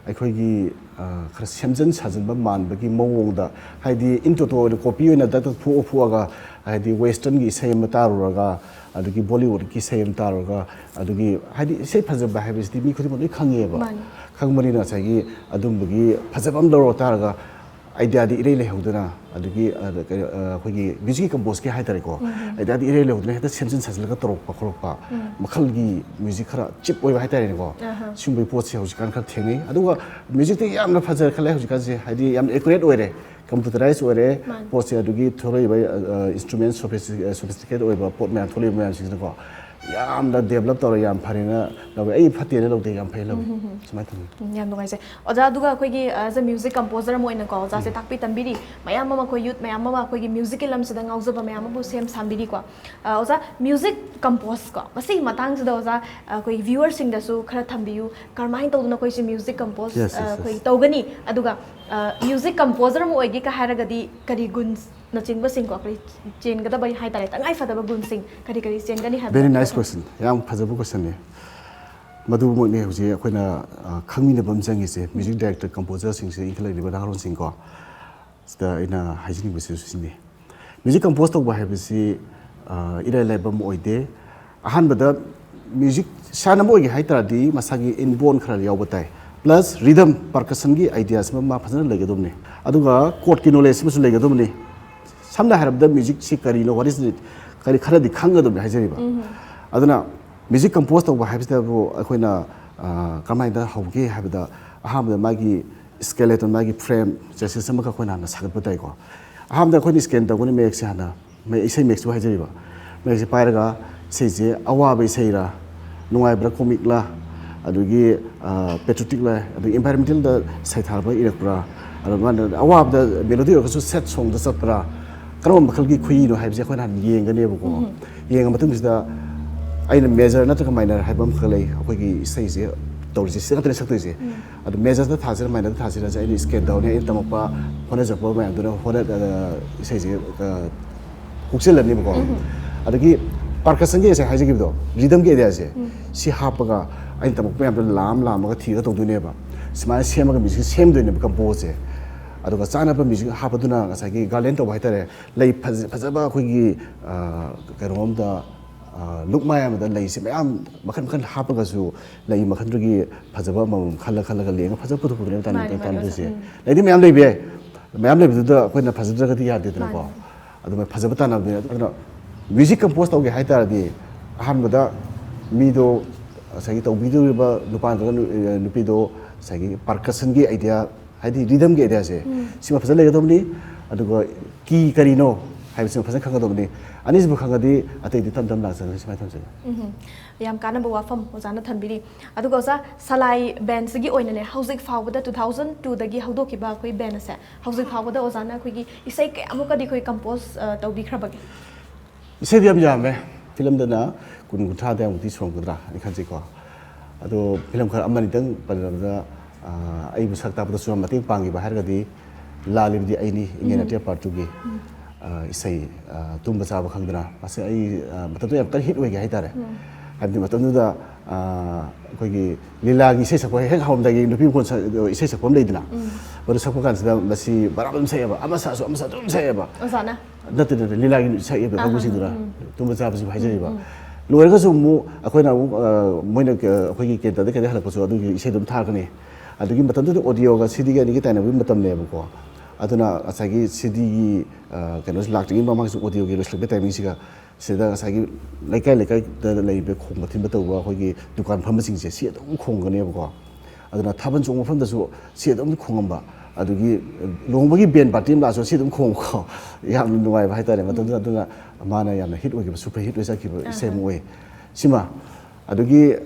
ꯑꯩꯈꯣꯏꯒꯤ ꯑ, ꯈꯔ ꯁꯦꯝꯖꯤꯟ ꯁꯥꯖꯤꯟꯕ ꯃꯥꯟꯕꯒꯤ ꯃꯑꯣꯡꯗ, ꯍꯥꯏꯗꯤ ꯏꯟ ꯇꯣꯇꯣ ꯑꯣꯏꯅ ꯀꯣꯄꯤ ꯑꯣꯏꯅ ꯗꯛ ꯗꯛ ꯐꯨꯛꯑ ꯐꯨꯛꯑꯒ, ꯍꯥꯏꯗꯤ ꯋꯦꯁꯇꯔꯟꯒꯤ ꯏꯁꯩ ꯑꯃ ꯇꯥꯔꯨꯔꯒ, ꯑꯗꯒꯤ ꯕꯣꯂꯤꯋꯨꯗꯀꯤ ꯏꯁꯩ ꯑꯃ ꯇꯥꯔꯨꯔꯒ, ꯑꯗꯒꯤ ꯍꯥꯏꯗꯤ ꯏꯁꯩ ꯐꯖꯕ ꯍꯥꯏꯕꯁꯤꯗꯤ ꯃꯤ ꯈꯨꯗꯤꯡꯃꯛ ꯂꯣꯏ ꯈꯪꯉꯦꯕ꯫ ꯃꯥꯅꯤ꯫ ꯈꯪꯕꯅꯤꯅ ꯉꯁꯥꯏꯒꯤ ꯑꯗꯨꯝꯕꯒꯤ ꯐꯖꯕ ꯑꯃ ꯂꯧꯔ ꯇꯥꯔꯒ, ꯑꯥꯏꯗꯤꯌꯥꯗꯤ ꯏꯔꯩ ꯂꯩꯍꯧꯗꯅ, ꯑꯗꯒꯤ ꯑ, ꯀꯩꯅꯣ, ꯑ, ꯑꯩꯈꯣꯏꯒꯤ ꯃ꯭ꯌꯨꯖꯤꯛꯀꯤ ꯀꯝꯄꯣꯖꯀꯤ ꯍꯥꯏꯇꯥꯔꯦꯀꯣ, ꯑꯥꯏꯗꯤꯌꯥꯗꯤ ꯏꯔꯩ ꯂꯩꯍꯧꯗꯅ ꯍꯦꯛꯇ ꯁꯦꯝꯖꯤꯟ ꯁꯥꯖꯤꯜꯂꯒ ꯇꯧꯔꯛꯄ ꯈꯣꯠꯂꯛꯄ ꯃꯈꯜꯒꯤ ꯃ꯭ꯌꯨꯖꯤꯛ ꯈꯔ ꯆꯤꯞ ꯑꯣꯏꯕ ꯍꯥꯏꯇꯥꯔꯦꯅꯦꯀꯣ꯫ ꯑꯍꯥ꯫ ꯁꯤꯒꯨꯝꯕꯒꯤ ꯄꯣꯠꯁꯦ ꯍꯧꯖꯤꯛꯀꯥꯟ ꯈꯔ ꯊꯦꯡꯅꯩ꯫ ꯑꯗꯨꯒ ꯃ꯭ꯌꯨꯖꯤꯛꯇꯤ ꯌꯥꯝꯅ ꯐꯖꯔꯦ ꯈꯜꯂꯦ ꯍꯧꯖꯤꯛꯀꯥꯟꯁꯦ, ꯍꯥꯏꯗꯤ ꯌꯥꯝꯅ ꯑꯦꯀꯨꯔꯦꯠ ꯑꯣꯏꯔꯦ, ꯀꯝꯄ꯭ꯌꯨꯇꯔꯥꯏꯁ ꯑꯣꯏꯔꯦ꯫ ꯃꯥꯅꯤ꯫ ꯄꯣꯠꯁꯦ ꯑꯗꯨꯒꯤ ꯊꯣꯛꯂꯛꯏꯕ ꯏꯟꯁꯇ꯭ꯔꯨꯃꯦꯟ ꯁꯣꯐꯤꯁꯇꯤꯀꯦꯠ ꯑꯣꯏꯕ ꯄꯣꯠ ꯃꯌꯥꯝ ꯊꯣꯛꯂꯛꯏꯕ ꯃꯌꯥꯝꯁꯤꯡꯁꯤꯅꯀꯣ, ꯌꯥꯝꯅ ꯗꯦꯕꯂꯞ ꯇꯧꯔꯦ, ꯌꯥꯝ ꯐꯔꯦꯅ ꯂꯧꯋꯦ꯫ ꯑꯩ ꯐꯠꯇꯦꯅ ꯂꯧꯗꯦ, ꯌꯥꯝ ꯐꯩ ꯂꯧꯋꯦ꯫ ꯁꯨꯃꯥꯏꯅ ꯇꯧꯋꯤ꯫ ꯎꯝ, ꯌꯥꯝ ꯅꯨꯡꯉꯥꯏꯖꯩ ꯑꯣꯖꯥ꯫ ꯑꯗꯨꯒ ꯑꯩꯈꯣꯏꯒꯤ ꯑꯦꯖ ꯑ ꯃ꯭ꯌꯨꯖꯤꯛ ꯀꯝꯄꯣꯖꯔ ꯑꯃ ꯑꯣꯏꯅꯀꯣ ꯑꯣꯖꯥꯁꯦ ꯇꯥꯛꯄꯤ ꯇꯝꯕꯤꯔꯤ ꯃꯌꯥꯝ ꯑꯃ, ꯑꯩꯈꯣꯏ ꯌꯨꯠ ꯃꯌꯥꯝ ꯑꯃ ꯑꯩꯈꯣꯏꯒꯤ ꯃ꯭ꯌꯨꯖꯤꯛꯀꯤ ꯂꯝꯁꯤꯗ ꯉꯥꯎꯖꯕ ꯃꯌꯥꯝ ꯑꯃꯕꯨ ꯁꯦꯝ ꯁꯥꯕꯤꯔꯤꯀꯣ꯫ ꯑ, ꯑꯣꯖꯥ, ꯃ꯭ꯌꯨꯖꯤꯛ ꯀꯝꯄꯣꯖ ꯀꯣ, ꯃꯁꯤꯒꯤ ꯃꯇꯥꯡꯁꯤꯗ ꯑꯣꯖꯥ, ꯑꯩꯈꯣꯏꯒꯤ ꯚ꯭ꯌꯨꯋꯔꯁꯤꯡꯗꯁꯨ ꯈꯔ ꯊꯝꯕꯤꯌꯨ, ꯀꯔꯝꯍꯥꯏꯅ ꯇꯧꯗꯅ ꯑꯩꯈꯣꯏꯁꯦ music compose Yes, yes, yes. ꯑꯩꯈꯣꯏ ꯇꯧꯒꯅꯤ, ꯑꯗꯨꯒ ꯃ꯭ꯌꯨꯖꯤꯛ ꯀꯝꯄꯣꯖꯔ ꯑꯃ ꯑꯣꯏꯒꯦ ꯀ ꯍꯥꯏꯔꯒꯗꯤ ꯀꯔꯤ ꯒꯨꯟꯅꯆꯤꯡꯕꯁꯤꯡꯀꯣ, ꯑꯩꯈꯣꯏ ꯆꯦꯟꯒꯗꯕ ꯍꯥꯏꯇꯥꯔꯦ, ꯇꯉꯥꯏ ꯐꯗꯕ ꯒꯨꯟꯁꯤꯡ ꯀꯔꯤ ꯀꯔꯤ ꯆꯦꯟꯒꯅꯤ ꯍꯥꯏꯕꯗꯣ? Very nice question. ꯌꯥꯝ ꯐꯖꯕ ꯀꯣꯏꯁꯟꯅꯤ꯫ ꯃꯗꯨꯃꯛꯅꯤ ꯍꯧꯖꯤꯛ ꯑꯩꯈꯣꯏꯅ ꯑ, ꯈꯪꯃꯤꯟꯅꯕ ꯑꯃ ꯆꯪꯉꯤꯁꯦ, ꯃ꯭ꯌꯨꯖꯤꯛ ꯗꯥꯏꯔꯦꯛꯇꯔ ꯀꯝꯄꯣꯖꯔꯁꯤꯡꯁꯦ, ꯏꯟꯈꯠꯂꯛꯂꯤꯕ ꯅꯍꯥꯔꯣꯜꯁꯤꯡꯀꯣ꯫ ꯁꯤꯗ ꯑꯩꯅ ꯍꯥꯏꯖꯅꯤꯡꯕꯁꯤꯁꯨ ꯁꯤꯅꯤ, ꯃ꯭ꯌꯨꯖꯤꯛ ꯀꯝꯄꯣꯖ ꯇꯧꯕ ꯍꯥꯏꯕꯁꯤ ꯑ, ꯏꯔꯥꯏ ꯂꯥꯏꯕ ꯑꯃ ꯑꯣꯏꯗꯦ꯫ ꯑꯍꯥꯟꯕꯗ ꯃ꯭ꯌꯨꯖꯤꯛꯁꯤꯌꯥꯟ ꯑꯃ ꯑꯣꯏꯒꯦ ꯍꯥꯏ ꯇꯥꯔꯗꯤ ꯃꯁꯥꯒꯤ ꯏꯟꯕꯣꯔꯟ ꯈꯔ ꯌꯥꯎꯕ ꯇꯥꯏ, ꯄ꯭ꯂꯁ ꯔꯤꯗꯝ ꯄꯥꯔꯀꯁꯟꯒꯤ ꯑꯥꯏꯗꯤꯌꯥꯁꯤꯃ ꯃꯥ ꯐꯖꯅ ꯂꯩꯒꯗꯕꯅꯤ, ꯑꯗꯨꯒ ꯀꯣꯔꯠꯀꯤ ꯅꯣꯂꯦꯖ ꯑꯃꯁꯨ ꯂꯩꯒꯗꯕꯅꯤ꯫ ꯁꯝꯅ ꯍꯥꯏꯔꯕꯗ ꯃ꯭ꯌꯨꯖꯤꯛꯁꯤ ꯀꯔꯤꯅꯣ, what is it, ꯀꯔꯤ ꯈꯔꯗꯤ ꯈꯪꯒꯗꯕꯅꯤ ꯍꯥꯏꯖꯔꯤꯕ꯫ ꯑꯗꯨꯅ ꯃ꯭ꯌꯨꯖꯤꯛ ꯀꯝꯄꯣꯁ ꯇꯧꯕ ꯍꯥꯏꯕꯁꯤꯗꯕꯨ ꯑꯩꯈꯣꯏꯅ, ꯑ, ꯀꯃꯥꯏꯅ ꯍꯧꯒꯦ ꯍꯥꯏꯕꯗ, ꯑꯍꯥꯟꯕꯗ ꯃꯥꯒꯤ skeleton, ꯃꯥꯒꯤ frame, chassis ꯑꯃꯈꯛ ꯑꯩꯈꯣꯏꯅ ꯍꯥꯟꯅ ꯁꯥꯒꯠꯄ ꯇꯥꯏꯀꯣ꯫ ꯑꯍꯥꯟꯕꯗ ꯑꯩꯈꯣꯏꯅ scan ꯇꯧꯒꯅꯤ ꯃꯌꯦꯛꯁꯦ ꯍꯥꯟꯅ, ꯃꯌꯦꯛ, ꯏꯁꯩ ꯃꯌꯦꯛꯁꯨ ꯍꯥꯏꯖꯔꯤꯕ꯫ ꯃꯌꯦꯛꯁꯦ ꯄꯥꯏꯔꯒ ꯏꯁꯩꯁꯦ ꯑꯋꯥꯕ ꯏꯁꯩꯔꯥ, ꯅꯨꯡꯉꯥꯏꯕ꯭ꯔꯥ, ꯀꯣꯃꯤꯛꯂꯥ, ꯑꯗꯒꯤ, ꯑ, patriotic ꯂꯥꯏ, ꯑꯗꯒꯤ environmental ꯗ ꯁꯩꯊꯥꯕ ꯏꯔꯛꯄ꯭ꯔꯥ, ꯑꯗꯣ ꯃꯥꯅ ꯑꯋꯥꯕꯗ melody ꯑꯣꯏꯔꯒꯁꯨ sad song ꯗ ꯆꯠꯄ꯭ꯔꯥ, ꯀꯔꯝꯕ ꯃꯈꯜꯒꯤ ꯈꯨꯏꯅꯣ ꯍꯥꯏꯕꯁꯦ ꯑꯩꯈꯣꯏꯅ ꯍꯥꯟꯅ ꯌꯦꯡꯒꯅꯦꯕꯀꯣ꯫ ꯌꯦꯡꯉ ꯃꯇꯨꯡꯁꯤꯗ ꯑꯩꯅ major ꯅꯠꯇ꯭ꯔꯒ minor ꯍꯥꯏꯕ ꯑꯃꯈꯛ ꯂꯩ, ꯑꯩꯈꯣꯏꯒꯤ ꯏꯁꯩꯁꯦ ꯇꯧꯔꯤꯁꯦ ꯁꯤꯗ ꯉꯥꯛꯇꯅꯦ ꯁꯛꯇꯣꯏꯁꯦ꯫ ꯑꯗꯣ major ꯗ ꯊꯥꯁꯤꯔ, minor ꯗ ꯊꯥꯁꯤꯔꯁꯦ ꯑꯩꯅ scan ꯇꯧꯔꯅꯤ, ꯑꯩꯅ ꯇꯝꯃꯛꯄ ꯍꯣꯠꯅꯖꯔꯛꯄ ꯃꯌꯥꯝꯗꯨꯅ ꯍꯣꯠꯅ-, ꯑ, ꯏꯁꯩꯁꯦ, ꯑ, ꯍꯨꯛꯆꯤꯜꯂꯅꯦꯕꯀꯣ꯫ ꯑꯗꯒꯤ percussion ꯒꯤ ꯉꯁꯥꯏ ꯍꯥꯏꯖꯈꯤꯕꯗꯣ, rhythm ꯒꯤ idea ꯁꯦ, ꯁꯤ ꯍꯥꯞꯄꯒ ꯑꯩꯅ ꯇꯝꯃꯛꯄ ꯃꯌꯥꯝꯗꯣ ꯂꯥꯝ ꯂꯥꯝꯃꯒ ꯊꯤꯔꯒ ꯇꯧꯗꯣꯏꯅꯦꯕ꯫ ꯁꯨꯃꯥꯏꯅ ꯁꯦꯝꯃꯒ ꯃ꯭ꯌꯨꯖꯤꯛ ꯁꯦꯝꯗꯣꯏꯅꯦꯕ ꯀꯝꯄꯣꯖꯁꯦ꯫ ꯑꯗꯨꯒ ꯆꯥꯅꯕ ꯃ꯭ꯌꯨꯖꯤꯛ ꯍꯥꯞꯄꯗꯨꯅ ꯉꯁꯥꯏꯒꯤ garland ꯇꯧꯕ ꯍꯥꯏꯇꯥꯔꯦ, ꯂꯩ ꯐꯖ-, ꯐꯖꯕ ꯑꯩꯈꯣꯏꯒꯤ, ꯑ, ꯀꯩꯅꯣ ꯑꯝꯗ, ꯑ, ꯂꯨꯛꯃꯥꯏ ꯑꯃꯗ ꯂꯩꯁꯦ ꯃꯌꯥꯝ ꯃꯈꯜ ꯃꯈꯜ ꯍꯥꯞꯄꯒꯁꯨ ꯂꯩ ꯃꯈꯜꯗꯨꯒꯤ ꯐꯖꯕ ꯑꯃꯃꯝ ꯈꯜꯂ ꯈꯜꯂꯒ ꯂꯦꯡꯉ ꯐꯖꯕ ꯄꯨꯊꯣꯛꯄꯗꯨꯅꯦꯕ ꯇꯥꯟ-, ꯃꯥꯅꯤ, ꯃꯥꯅꯤ, ꯇꯥꯟꯗꯣꯏꯁꯦ꯫ ꯑꯣꯖꯥ꯫ ꯎꯝ꯫ ꯂꯩꯗꯤ ꯃꯌꯥꯝ ꯂꯩꯕ ꯌꯥꯏ꯫ ꯃꯌꯥꯝ ꯂꯩꯕꯗꯨꯗ ꯑꯩꯈꯣꯏꯅ ꯐꯖꯗ꯭ꯔꯒꯗꯤ ꯌꯥꯗꯦꯗꯅꯀꯣ꯫ ꯃꯥꯅꯤ꯫ ꯑꯗꯨꯃꯥꯏꯅ ꯐꯖꯕ ꯇꯥꯟꯅꯕꯅꯦ꯫ ꯑꯗꯨꯅ ꯃ꯭ꯌꯨꯖꯤꯛ ꯀꯝꯄꯣꯖ ꯇꯧꯒꯦ ꯍꯥꯏ ꯇꯥꯔꯗꯤ ꯑꯍꯥꯟꯕꯗ ꯃꯤꯗꯣ ꯉꯁꯥꯏꯒꯤ ꯇꯧꯕꯤꯗꯧꯔꯤꯕ ꯅꯨꯄꯥ ꯅꯠꯇ꯭ꯔꯒ ꯅꯨ-, ꯑ, ꯅꯨꯄꯤꯗꯣ ꯉꯁꯥꯏꯒꯤ percussion ꯒꯤ idea, ꯍꯥꯏꯗꯤ rhythm ꯒꯤ idea ꯁꯦ, ꯎꯝ꯫ ꯁꯤꯃ ꯐꯖꯅ ꯂꯩꯒꯗꯕꯅꯤ꯫ ꯑꯗꯨꯒ key ꯀꯔꯤꯅꯣ ꯍꯥꯏꯕꯁꯤꯃ ꯐꯖꯅ ꯈꯪꯒꯗꯕꯅꯤ꯫ ꯑꯅꯤꯁꯤꯕꯨ ꯈꯪꯉꯗꯤ ꯑꯇꯩꯗꯤ ꯇꯞ ꯇꯞꯅ ꯂꯥꯛꯆꯒꯅꯤ, ꯁꯨꯃꯥꯏꯅ ꯊꯝꯖꯒꯦ꯫ ꯎꯝ꯫ ꯌꯥꯝ ꯀꯥꯟꯅꯕ ꯋꯥꯐꯝ ꯑꯣꯖꯥꯅ ꯊꯝꯕꯤꯔꯤ꯫ ꯑꯗꯨꯒ ꯑꯣꯖꯥ, ꯁꯂꯥꯏ band ꯁꯤꯒꯤ ꯑꯣꯏꯅꯅꯦ, ꯍꯧꯖꯤꯛ ꯐꯥꯎꯕꯗ two thousand two ꯗꯒꯤ ꯍꯧꯗꯣꯛꯈꯤꯕ ꯑꯩꯈꯣꯏ band ꯑꯁꯦ, ꯍꯧꯖꯤꯛ ꯐꯥꯎꯕꯗ ꯑꯣꯖꯥꯅ ꯑꯩꯈꯣꯏꯒꯤ ꯏꯁꯩ ꯀꯌꯥꯃꯨꯛꯀꯗꯤ ꯑꯩꯈꯣꯏ ꯀꯝꯄꯣꯖ, ꯑ, ꯇꯧꯕꯤꯈ꯭ꯔꯕꯒꯦ? ꯏꯁꯩꯗꯤ ꯌꯥꯝ ꯌꯥꯝꯃꯦ꯫ ꯐꯤꯂꯝꯗꯅ ꯀꯨꯟ ꯀꯨꯟꯊ꯭ꯔꯥ ꯑꯗꯨꯋꯥꯏꯃꯨꯛꯇꯤ ꯁꯨꯔꯝꯒꯗ꯭ꯔꯥ ꯑꯩ ꯈꯟꯖꯩꯀꯣ꯫ ꯑꯗꯣ ꯐꯤꯂꯝ ꯈꯔ ꯑꯃꯅꯤꯇꯪ ꯄꯜꯂꯕꯗ, ꯑ, ꯑꯩꯕꯨ ꯁꯛ ꯇꯥꯛꯄꯗꯁꯨ ꯌꯥꯝ ꯃꯇꯦꯡ ꯄꯥꯡꯈꯤꯕ ꯍꯥꯏꯔꯒꯗꯤ ꯂꯥꯜꯂꯤꯕꯗꯤ ꯑꯩꯅꯤ, ꯏꯉꯦꯟ ꯎꯝ꯫ ꯑꯇꯦꯛ part two ꯒꯤ, ꯎꯝ꯫ ꯑ, ꯏꯁꯩ, ꯑ, ꯇꯨꯝꯕ ꯆꯥꯕ ꯈꯪꯗꯅ꯫ ꯃꯁꯤ ꯑꯩ, ꯑ, ꯃꯇꯝꯗꯨꯗ ꯌꯥꯝ ꯀꯟꯅ hit ꯑꯣꯏꯒꯦ ꯍꯥꯏꯇꯥꯔꯦ꯫ ꯎꯝ꯫ ꯍꯥꯏꯕꯗꯤ ꯃꯇꯝꯗꯨꯗ, ꯑ, ꯑꯩꯈꯣꯏꯒꯤ ꯂꯤꯂꯥꯒꯤ ꯏꯁꯩ ꯁꯛꯄ ꯍꯦꯛ ꯍꯧꯔꯝꯗꯥꯏꯒꯤ ꯅꯨꯄꯤ ꯃꯈꯣꯟ ꯁꯛ-, ꯏꯁꯩ ꯁꯛꯄ ꯑꯃ ꯂꯩꯗꯅ, ꯎꯝ꯫ ꯃꯗꯨ ꯁꯛꯄ ꯀꯥꯟꯁꯤꯗ ꯃꯁꯤ ꯕꯔꯥꯕꯔ ꯑꯗꯨꯝ ꯁꯛꯑꯦꯕ, ꯑꯃ ꯁꯛꯑꯁꯨ ꯑꯃ ꯁꯛꯑꯁꯨ ꯑꯗꯨꯝ ꯁꯛꯑꯦꯕ꯫ ꯑꯣꯖꯥꯅ? ꯅꯠꯇꯦ, ꯅꯠꯇꯦ, ꯂꯤꯂꯥꯒꯤ ꯁꯛꯑꯦꯕ ꯑꯥ, ꯀꯥꯡꯕꯨꯁꯤꯡꯗꯨꯅ꯫ ꯑꯥ, ꯎꯝ꯫ ꯇꯨꯝꯕ ꯆꯥꯕꯁꯤꯕꯨ ꯍꯥꯏꯖꯔꯤꯕ꯫ ꯎꯝ, ꯎꯝ꯫ ꯂꯣꯏꯔꯒꯁꯨ ꯑꯃꯨꯛ ꯑꯩꯈꯣꯏꯅ ꯑꯃꯨꯛ, ꯑ, ꯃꯣꯏꯅ ꯀ-, ꯑꯩꯈꯣꯏꯒꯤ ꯀꯦꯟꯇꯔꯗ ꯀꯩꯗ ꯍꯜꯂꯛꯄꯁꯨ ꯑꯗꯨꯒꯤ ꯏꯁꯩꯗꯣ ꯑꯗꯨꯝ ꯊꯥꯔꯛꯀꯅꯤ꯫ ꯑꯗꯨꯒꯤ ꯃꯇꯝꯗꯨꯗ audio ꯒ CD ꯒ ꯑꯅꯤꯒꯤ ꯇꯥꯏꯅꯕꯒꯤ ꯃꯇꯝꯅꯦꯕꯀꯣ꯫ ꯑꯗꯨꯅ ꯉꯁꯥꯏꯒꯤ ꯁꯤꯗꯤꯒꯤ ꯀꯩꯅꯣꯁꯤ ꯂꯥꯛꯇ꯭ꯔꯤꯉꯩ ꯃꯃꯥꯡꯁꯨ ꯑꯣꯗꯤꯑꯣꯒꯤ ꯂꯣꯏꯁꯤꯜꯂꯛꯄ ꯇꯥꯏꯃꯤꯡꯁꯤꯒ ꯁꯤꯗ ꯉꯁꯥꯏꯒꯤ ꯂꯩꯀꯥꯏ ꯂꯩꯀꯥꯏꯗ ꯂꯩꯕ ꯈꯣꯡꯕ ꯊꯤꯟꯕ ꯇꯧꯕ ꯑꯩꯈꯣꯏꯒꯤ ꯗꯨꯀꯥꯟ ꯐꯝꯕꯁꯤꯡꯁꯦ ꯁꯤ ꯑꯗꯨꯝ ꯈꯣꯡꯒꯅꯦꯕꯀꯣ꯫ ꯑꯗꯨꯅ ꯊꯥꯕꯜ ꯆꯣꯡꯕ ꯃꯐꯝꯗꯁꯨ ꯁꯤ ꯑꯗꯨꯝ ꯈꯣꯡꯉꯝꯕ꯫ ꯑꯗꯨꯒꯤ ꯂꯨꯍꯣꯡꯕꯒꯤ ꯕꯦꯟ ꯄꯥꯔꯇꯤ ꯑꯃ ꯂꯥꯛꯑꯁꯨ ꯁꯤ ꯑꯗꯨꯝ ꯈꯣꯡꯕꯀꯣ꯫ ꯌꯥꯝꯅ ꯅꯨꯡꯉꯥꯏꯕ ꯍꯥꯏꯇꯥꯔꯦ ꯃꯇꯝꯗꯨꯗ꯫ ꯑꯗꯨꯅ ꯃꯥꯅ ꯌꯥꯝꯅ ꯍꯤꯠ ꯑꯣꯏꯈꯤꯕ, ꯁꯨꯄꯔ ꯍꯤꯠ ꯑꯣꯏꯖꯈꯤꯕ ꯏꯁꯩ ꯑꯃ ꯑꯣꯏ꯫ ꯁꯤꯃ꯫ ꯑꯗꯨꯒꯤ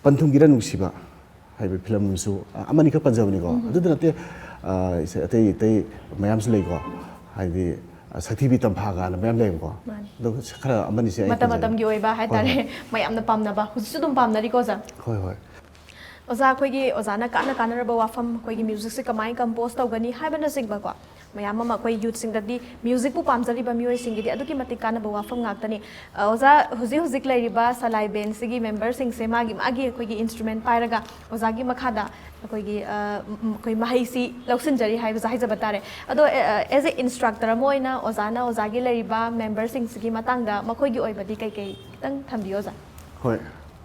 ꯄꯟꯊꯨꯡꯒꯤꯔ ꯅꯨꯡꯁꯤꯕ ꯍꯥꯏꯕ ꯐꯤꯂꯝꯁꯨ ꯑꯃꯅꯤꯈꯛ ꯄꯟꯖꯕꯅꯤꯀꯣ꯫ ꯑꯗꯨꯗ ꯅꯠꯇꯦ, ꯑꯇꯩ ꯑꯇꯩ ꯃꯌꯥꯝꯁꯨ ꯂꯩꯀꯣ꯫ ꯍꯥꯏꯗꯤ ꯁꯛꯊꯤꯕꯤ ꯇꯝꯐꯥ ꯀꯥꯏꯅ ꯃꯌꯥꯝ ꯂꯩꯌꯦꯕꯀꯣ꯫ ꯑꯗꯣ ꯈꯔ ꯑꯃꯅꯤꯁꯦ ꯑꯩ ꯃꯇꯝ ꯄꯟꯖꯒꯦ꯫ ꯃꯇꯝꯒꯤ ꯑꯣꯏꯕ ꯍꯥꯏꯇꯥꯔꯦ꯫ ꯃꯌꯥꯝꯅ ꯄꯥꯝꯅꯕ, ꯍꯧꯖꯤꯛꯁꯨ ꯑꯗꯨꯝ ꯄꯥꯝꯅꯔꯤꯀꯣ ꯑꯣꯖꯥ? ꯍꯣꯏ, ꯍꯣꯏ꯫ ꯑꯣꯖꯥ, ꯑꯩꯈꯣꯏꯒꯤ ꯑꯣꯖꯥꯅ ꯀꯥꯟꯅ ꯀꯥꯟꯅꯔꯕ ꯋꯥꯐꯝ, ꯑꯩꯈꯣꯏꯒꯤ ꯃ꯭ꯌꯨꯖꯤꯛꯁꯦ ꯀꯃꯥꯏꯅ ꯀꯝꯄꯣꯖ ꯇꯧꯒꯅꯤ ꯍꯥꯏꯕꯅꯆꯤꯡꯕꯀꯣ, ꯃꯌꯥꯝ ꯑꯃ ꯑꯩꯈꯣꯏ ꯌꯨꯠꯁꯤꯡꯗꯗꯤ, ꯃ꯭ꯌꯨꯖꯤꯛꯄꯨ ꯄꯥꯝꯖꯔꯤꯕ ꯃꯤꯑꯣꯏꯁꯤꯡꯒꯤꯗꯤ ꯑꯗꯨꯛꯀꯤ ꯃꯇꯤꯛ ꯀꯥꯟꯅꯕ ꯋꯥꯐꯝ ꯉꯥꯛꯇꯅꯤ꯫ ꯑ, ꯑꯣꯖꯥ, ꯍꯧꯖꯤꯛ ꯍꯧꯖꯤꯛ ꯂꯩꯔꯤꯕ ꯁꯂꯥꯏ ꯕꯦꯟꯁꯤꯒꯤ ꯃꯦꯝꯕꯔꯁꯤꯡꯁꯦ ꯃꯥꯒꯤ ꯃꯥꯒꯤ ꯑꯩꯈꯣꯏꯒꯤ ꯏꯟꯁꯇ꯭ꯔꯨꯃꯦꯟ ꯄꯥꯏꯔꯒ ꯑꯣꯖꯥꯒꯤ ꯃꯈꯥꯗ ꯑꯩꯈꯣꯏꯒꯤ, ꯑ, ꯎꯝ, ꯑꯩꯈꯣꯏ ꯃꯍꯩꯁꯤ ꯂꯧꯁꯤꯟꯖꯔꯤ ꯍꯥꯏꯕꯁꯦ ꯍꯥꯏꯖꯕ ꯇꯥꯔꯦ꯫ ꯑꯗꯣ, ꯑꯦ, ꯑ, ꯑꯦꯁ ꯑꯦ ꯏꯟꯁꯇ꯭ꯔꯛꯇꯔ ꯑꯃ ꯑꯣꯏꯅ ꯑꯣꯖꯥꯅ ꯑꯣꯖꯥꯒꯤ ꯂꯩꯔꯤꯕ ꯃꯦꯝꯕꯔꯁꯤꯡꯁꯤꯒꯤ ꯃꯇꯥꯡꯗ ꯃꯈꯣꯏꯒꯤ ꯑꯣꯏꯕꯗꯤ ꯀꯩ ꯀꯩ ꯈꯤꯇꯪ ꯊꯝꯕꯤꯌꯣ, ꯑꯣꯖꯥ? ꯍꯣꯏ,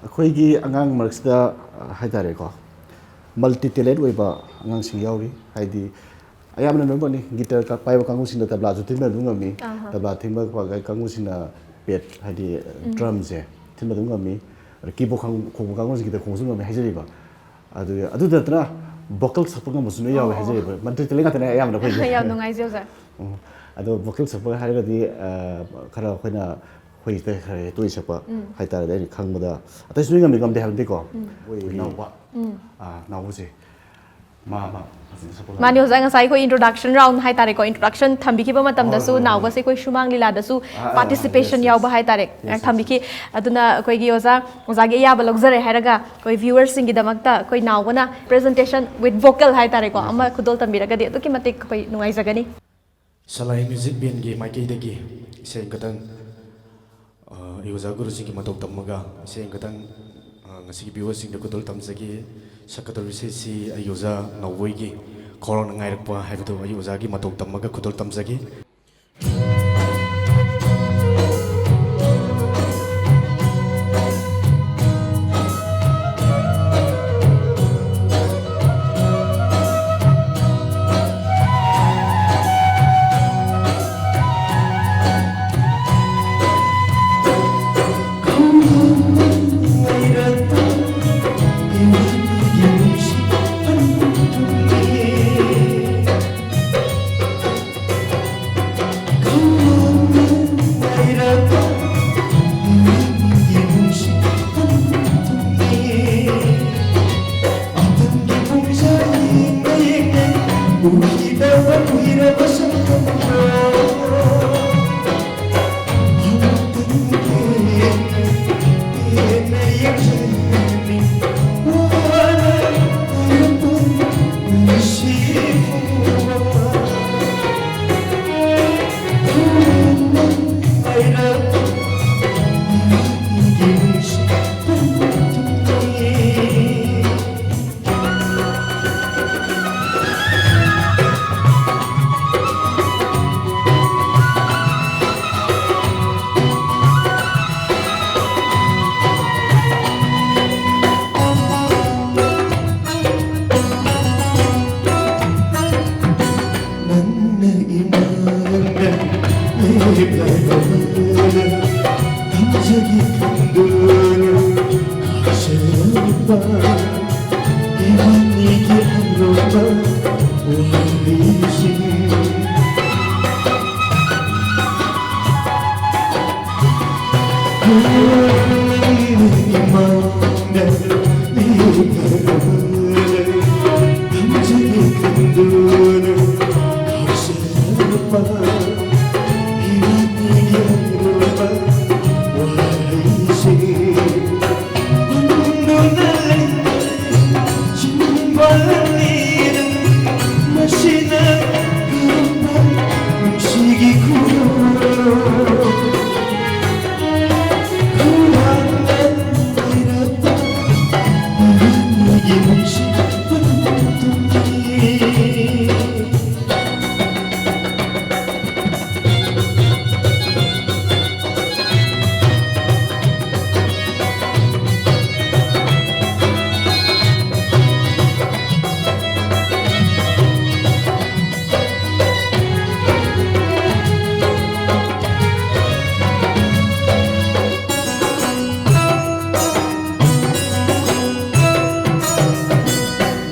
ꯑꯩꯈꯣꯏꯒꯤ ꯑꯉꯥꯡ ꯃꯔꯛꯁꯤꯗ, ꯑ, ꯍꯥꯏꯇꯥꯔꯦꯀꯣ, ꯃꯜꯇꯤ ꯇꯦꯂꯦꯟꯠ ꯑꯣꯏꯕ ꯑꯉꯥꯡꯁꯤꯡ ꯌꯥꯎꯔꯤ꯫ ꯍꯥꯏꯗꯤ ꯑꯌꯥꯝꯕꯅ ꯂꯣꯏꯅꯃꯛꯅꯤ, ꯒꯤꯇꯔ ꯄꯥꯏꯕ ꯀꯥꯡꯕꯨꯁꯤꯡꯅ ꯇꯕ꯭ꯂꯥꯁꯨ ꯊꯤꯟꯕ ꯑꯗꯨꯝ ꯉꯝꯃꯤ, ꯑꯍꯥ꯫ ꯇꯕ꯭ꯂꯥ ꯊꯤꯟꯕ ꯀꯥꯡꯕꯨꯁꯤꯡꯅ ꯄꯦꯠ, ꯍꯥꯏꯗꯤ ꯗ꯭ꯔꯝꯁꯦ ꯊꯤꯟꯕ ꯑꯗꯨꯝ ꯉꯝꯃꯤ, ꯑꯗ ꯀꯤꯕꯣꯔꯗ ꯈꯣꯡ-, ꯈꯣꯡꯕ ꯀꯥꯡꯕꯨꯁꯤꯡ ꯒꯤꯇꯔ ꯈꯣꯡꯕꯁꯨ ꯉꯝꯃꯤ ꯍꯥꯏꯖꯔꯤꯕ꯫ ꯑꯗꯨ, ꯑꯗꯨꯗ ꯅꯠꯇꯅ ꯚꯣꯀꯦꯜ ꯁꯛꯄ ꯉꯝꯕꯁꯨ ꯂꯣꯏ ꯌꯥꯎꯋꯦ ꯑꯣ꯫ ꯍꯥꯏꯖꯔꯤꯕ꯫ ꯃꯜꯇꯤ ꯇꯦꯂꯦꯟꯠ ꯉꯥꯛꯇꯅꯦ ꯑꯌꯥꯝꯕꯅ ꯑꯩꯈꯣꯏꯁꯦ꯫ ꯌꯥꯝ ꯅꯨꯡꯉꯥꯏꯖꯩ, ꯑꯣꯖꯥ꯫ ꯎꯝ꯫ ꯑꯗꯣ ꯚꯣꯀꯦꯜ ꯁꯛꯄ ꯍꯥꯏꯔꯒꯗꯤ, ꯑ, ꯈꯔ ꯑꯩꯈꯣꯏꯅ ꯑꯩꯈꯣꯏ ꯁꯤꯗ ꯈꯔ ꯍꯦꯛ ꯇꯣꯏꯅ ꯁꯛꯄ ꯎꯝ꯫ ꯍꯥꯏꯇꯥꯔꯦ, ꯑꯩꯅ ꯈꯪꯕꯗ ꯑꯇꯩꯁꯨ ꯂꯣꯏ ꯉꯝꯃꯤ ꯉꯝꯗꯦ ꯍꯥꯏꯕ ꯅꯠꯇꯦꯀꯣ꯫ ꯎꯝ꯫ ꯑꯩꯈꯣꯏ ꯅꯥꯎꯕ, ꯎꯝ꯫ ꯑ, ꯅꯥꯎꯕꯁꯦ ꯃꯥ, ꯃꯥ ꯐꯖꯅ ꯁꯛꯄ ꯃꯥꯅꯤ, ꯉꯝꯃꯤ꯫ ꯑꯣꯖꯥ, ꯉꯁꯥꯏ ꯑꯩꯈꯣꯏ ꯏꯟꯇ꯭ꯔꯣꯗꯛꯁꯟ ꯔꯥꯎꯟ ꯍꯥꯏꯇꯥꯔꯦꯀꯣ, ꯏꯟꯇ꯭ꯔꯣꯗꯛꯁꯟ ꯊꯝꯕꯤꯈꯤꯕ ꯃꯇꯝꯗꯁꯨ ꯍꯣꯏ, ꯍꯣꯏ, ꯍꯣꯏ꯫ ꯅꯥꯎꯕꯁꯦ ꯑꯩꯈꯣꯏ ꯁꯨꯃꯥꯡ ꯂꯤꯂꯥꯗꯁꯨ ꯑꯥ, ꯑꯥ, ꯑꯥ, ꯄꯥꯔꯇꯤꯁꯤꯄꯦꯁꯟ yes, yes. ꯌꯥꯎꯕ ꯍꯥꯏꯇꯥꯔꯦ, Yes, yes. ꯊꯝꯕꯤꯈꯤ꯫ ꯑꯗꯨꯅ ꯑꯩꯈꯣꯏꯒꯤ ꯑꯣꯖꯥ, ꯑꯣꯖꯥꯒꯤ ꯑꯌꯥꯕ ꯂꯧꯖꯔꯦ ꯍꯥꯏꯔꯒ ꯑꯩꯈꯣꯏ ꯚ꯭ꯌꯨꯋꯔꯁꯤꯡꯒꯤꯗꯃꯛꯇ ꯑꯩꯈꯣꯏ ꯅꯥꯎꯕꯅ presentation with vocal ꯍꯥꯏꯇꯥꯔꯦꯀꯣ, Yes, ꯑꯃ yes. ꯈꯨꯗꯣꯜ ꯇꯝꯕꯤꯔꯒꯗꯤ ꯑꯗꯨꯛꯀꯤ ꯃꯇꯤꯛ ꯑꯩꯈꯣꯏ ꯅꯨꯡꯉꯥꯏꯖꯒꯅꯤ꯫ ꯁꯂꯥꯏ ꯃ꯭ꯌꯨꯖꯤꯛ ꯕꯦꯟꯒꯤ ꯃꯥꯏꯀꯩꯗꯒꯤ ꯏꯁꯩ ꯑꯃꯈꯛꯇꯪ, ꯑ, ꯑꯩ ꯑꯣꯖꯥ ꯒꯨꯔꯨꯖꯤꯒꯤ ꯃꯇꯧ ꯇꯝꯃꯒ ꯏꯁꯩ ꯑꯃꯈꯛꯇꯪ, ꯑ, ꯉꯁꯤꯒꯤ ꯚ꯭ꯌꯨꯋꯔꯁꯤꯡꯗ ꯈꯨꯗꯣꯜ ꯇꯝꯖꯒꯦ꯫ ꯁꯛꯀꯗꯧꯔꯤꯕ ꯏꯁꯩꯁꯤ ꯑꯩꯒꯤ ꯑꯣꯖꯥ ꯅꯥꯎꯕꯣꯏꯒꯤ ꯈꯧꯔꯥꯡꯅ ꯉꯥꯏꯔꯛꯄ ꯍꯥꯏꯕꯗꯨ ꯑꯩꯒꯤ ꯑꯣꯖꯥꯒꯤ ꯃꯇꯧ ꯇꯝꯃꯒ ꯈꯨꯗꯣꯜ ꯇꯝꯖꯒꯦ꯫ ꯅꯪꯅ ꯏꯃꯥꯡꯗ ꯂꯦꯞꯂꯕ ꯊꯝꯖꯒꯦ ꯈꯟꯗꯨꯅ ꯀꯥꯎꯖꯔꯕ ꯏꯕꯥꯅꯤꯒꯤ ꯑꯔꯣꯏꯕ ꯋꯥꯔꯤꯁꯤꯡ꯫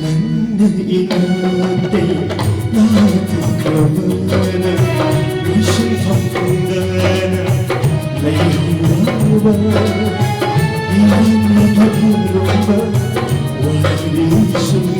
ꯅꯪꯅ ꯏꯅꯥꯛꯇꯩ ꯂꯥꯞꯊꯣꯛꯈ꯭ꯔꯕꯅ ꯂꯣꯏꯁꯤꯟꯐꯝ ꯈꯪꯗꯅ ꯂꯩꯍꯧꯔꯕ ꯏꯕꯥꯅꯤꯒꯤ ꯑꯔꯣꯏꯕ ꯋꯥꯔꯤꯁꯤꯡ꯫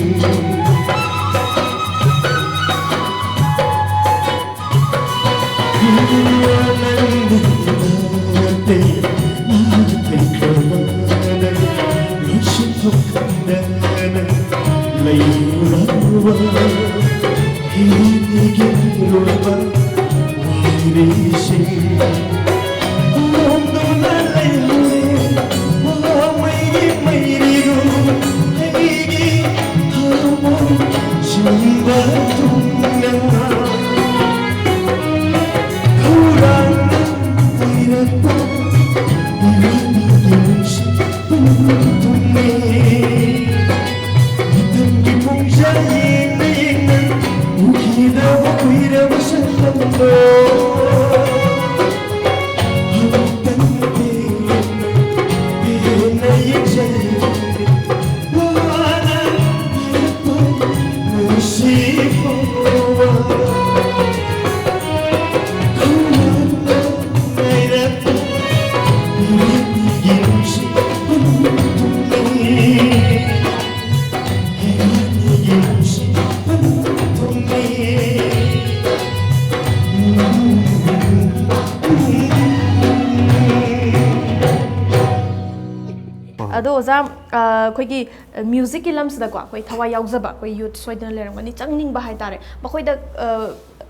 ꯑꯗꯣ ꯑꯣꯖꯥ, ꯑ, ꯑꯩꯈꯣꯏꯒꯤ, ꯑ, ꯃ꯭ꯌꯨꯖꯤꯛꯀꯤ ꯂꯝꯁꯤꯗꯀꯣ, ꯑꯩꯈꯣꯏ ꯊꯋꯥꯏ ꯌꯥꯎꯖꯕ ꯑꯩꯈꯣꯏ ꯌꯨꯠ ꯁꯣꯏꯗꯅ ꯂꯩꯔꯝꯒꯅꯤ, ꯆꯪꯅꯤꯡꯕ ꯍꯥꯏꯇꯥꯔꯦ꯫ ꯃꯈꯣꯏꯗ, ꯑ,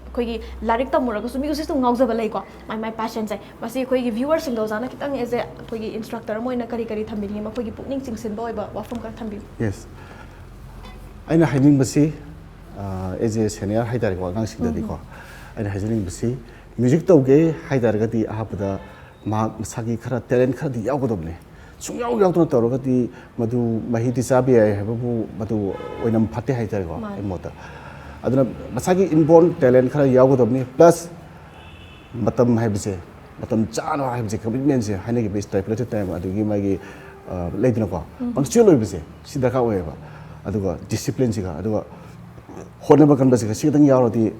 ꯑꯩꯈꯣꯏꯒꯤ ꯂꯥꯏꯔꯤꯛ ꯇꯝꯃꯨꯔꯒꯁꯨ ꯃ꯭ꯌꯨꯖꯤꯛꯇ ꯉꯥꯎꯖꯕ ꯂꯩꯀꯣ, ꯃꯥꯏ ꯃꯥꯏ ꯄꯦꯁꯟꯁꯦ꯫ ꯃꯁꯤ ꯑꯩꯈꯣꯏꯒꯤ ꯚ꯭ꯌꯨꯋꯔꯁꯤꯡꯗ ꯑꯣꯖꯥꯅ ꯈꯤꯇꯪ as a ꯑꯩꯈꯣꯏꯒꯤ ꯏꯟꯁꯇ꯭ꯔꯛꯇꯔ ꯑꯃ ꯑꯣꯏꯅ ꯀꯔꯤ ꯀꯔꯤ ꯊꯝꯕꯤꯅꯤꯡꯉꯤ? ꯃꯈꯣꯏꯒꯤ ꯄꯨꯛꯅꯤꯡ ꯆꯤꯡꯁꯤꯟꯕ ꯑꯣꯏꯕ ꯋꯥꯐꯝ ꯈꯔ ꯊꯝꯕꯤꯌꯨ꯫ Yes. ꯑꯩꯅ ꯍꯥꯏꯅꯤꯡꯕꯁꯤ, ꯑ, as a senior ꯍꯥꯏꯇꯥꯔꯦꯀꯣ, ꯑꯉꯥꯡꯁꯤꯡꯗꯗꯤꯀꯣ, ꯎꯝ꯫ ꯑꯩꯅ ꯍꯥꯏꯖꯅꯤꯡꯕꯁꯤ, ꯃ꯭ꯌꯨꯖꯤꯛ ꯇꯧꯒꯦ ꯍꯥꯏ ꯇꯥꯔꯒꯗꯤ ꯑꯍꯥꯟꯕꯗ ꯃꯍꯥꯛ ꯃꯁꯥꯒꯤ ꯈꯔ ꯇꯦꯂꯦꯟ ꯈꯔꯗꯤ ꯌꯥꯎꯒꯗꯕꯅꯦ꯫ ꯁꯨꯡꯌꯥꯎ ꯌꯥꯎꯗꯅ ꯇꯧꯔꯒꯗꯤ ꯃꯗꯨ ꯃꯍꯩꯗꯤ ꯆꯥꯕ ꯌꯥꯏ ꯍꯥꯏꯕꯕꯨ ꯃꯗꯨ ꯑꯣꯏꯅꯝ ꯐꯠꯇꯦ ꯍꯥꯏꯇꯥꯔꯦꯀꯣ, ꯃꯥꯅꯤ꯫ ꯑꯩ ꯃꯣꯠꯇ꯫ ꯑꯗꯨꯅ ꯃꯁꯥꯒꯤ inborn talent ꯈꯔ ꯌꯥꯎꯒꯗꯕꯅꯤ, plus ꯃꯇꯝ ꯍꯥꯏꯕꯁꯦ, ꯃꯇꯝ ꯆꯥꯅ ꯍꯥꯏꯕꯁꯦ, ꯀꯃꯤꯠꯃꯦꯟꯁꯦ, ꯍꯥꯏꯅꯈꯤꯕ stipulated time, ꯑꯗꯨꯒꯤ ꯃꯥꯒꯤ, ꯑ, ꯂꯩꯗꯅꯀꯣ, ꯎꯝ꯫ Punctual ꯑꯣꯏꯕꯁꯦ ꯁꯤ ꯗꯔꯀꯥꯔ ꯑꯣꯏꯌꯦꯕ꯫ ꯑꯗꯨꯒ ꯗꯤꯁꯤꯄ꯭ꯂꯤꯟꯁꯤꯒ, ꯑꯗꯨꯒ ꯍꯣꯠꯅꯕ ꯀꯟꯕꯁꯤꯒ, ꯁꯤ ꯈꯤꯇꯪ ꯌꯥꯎꯔꯗꯤ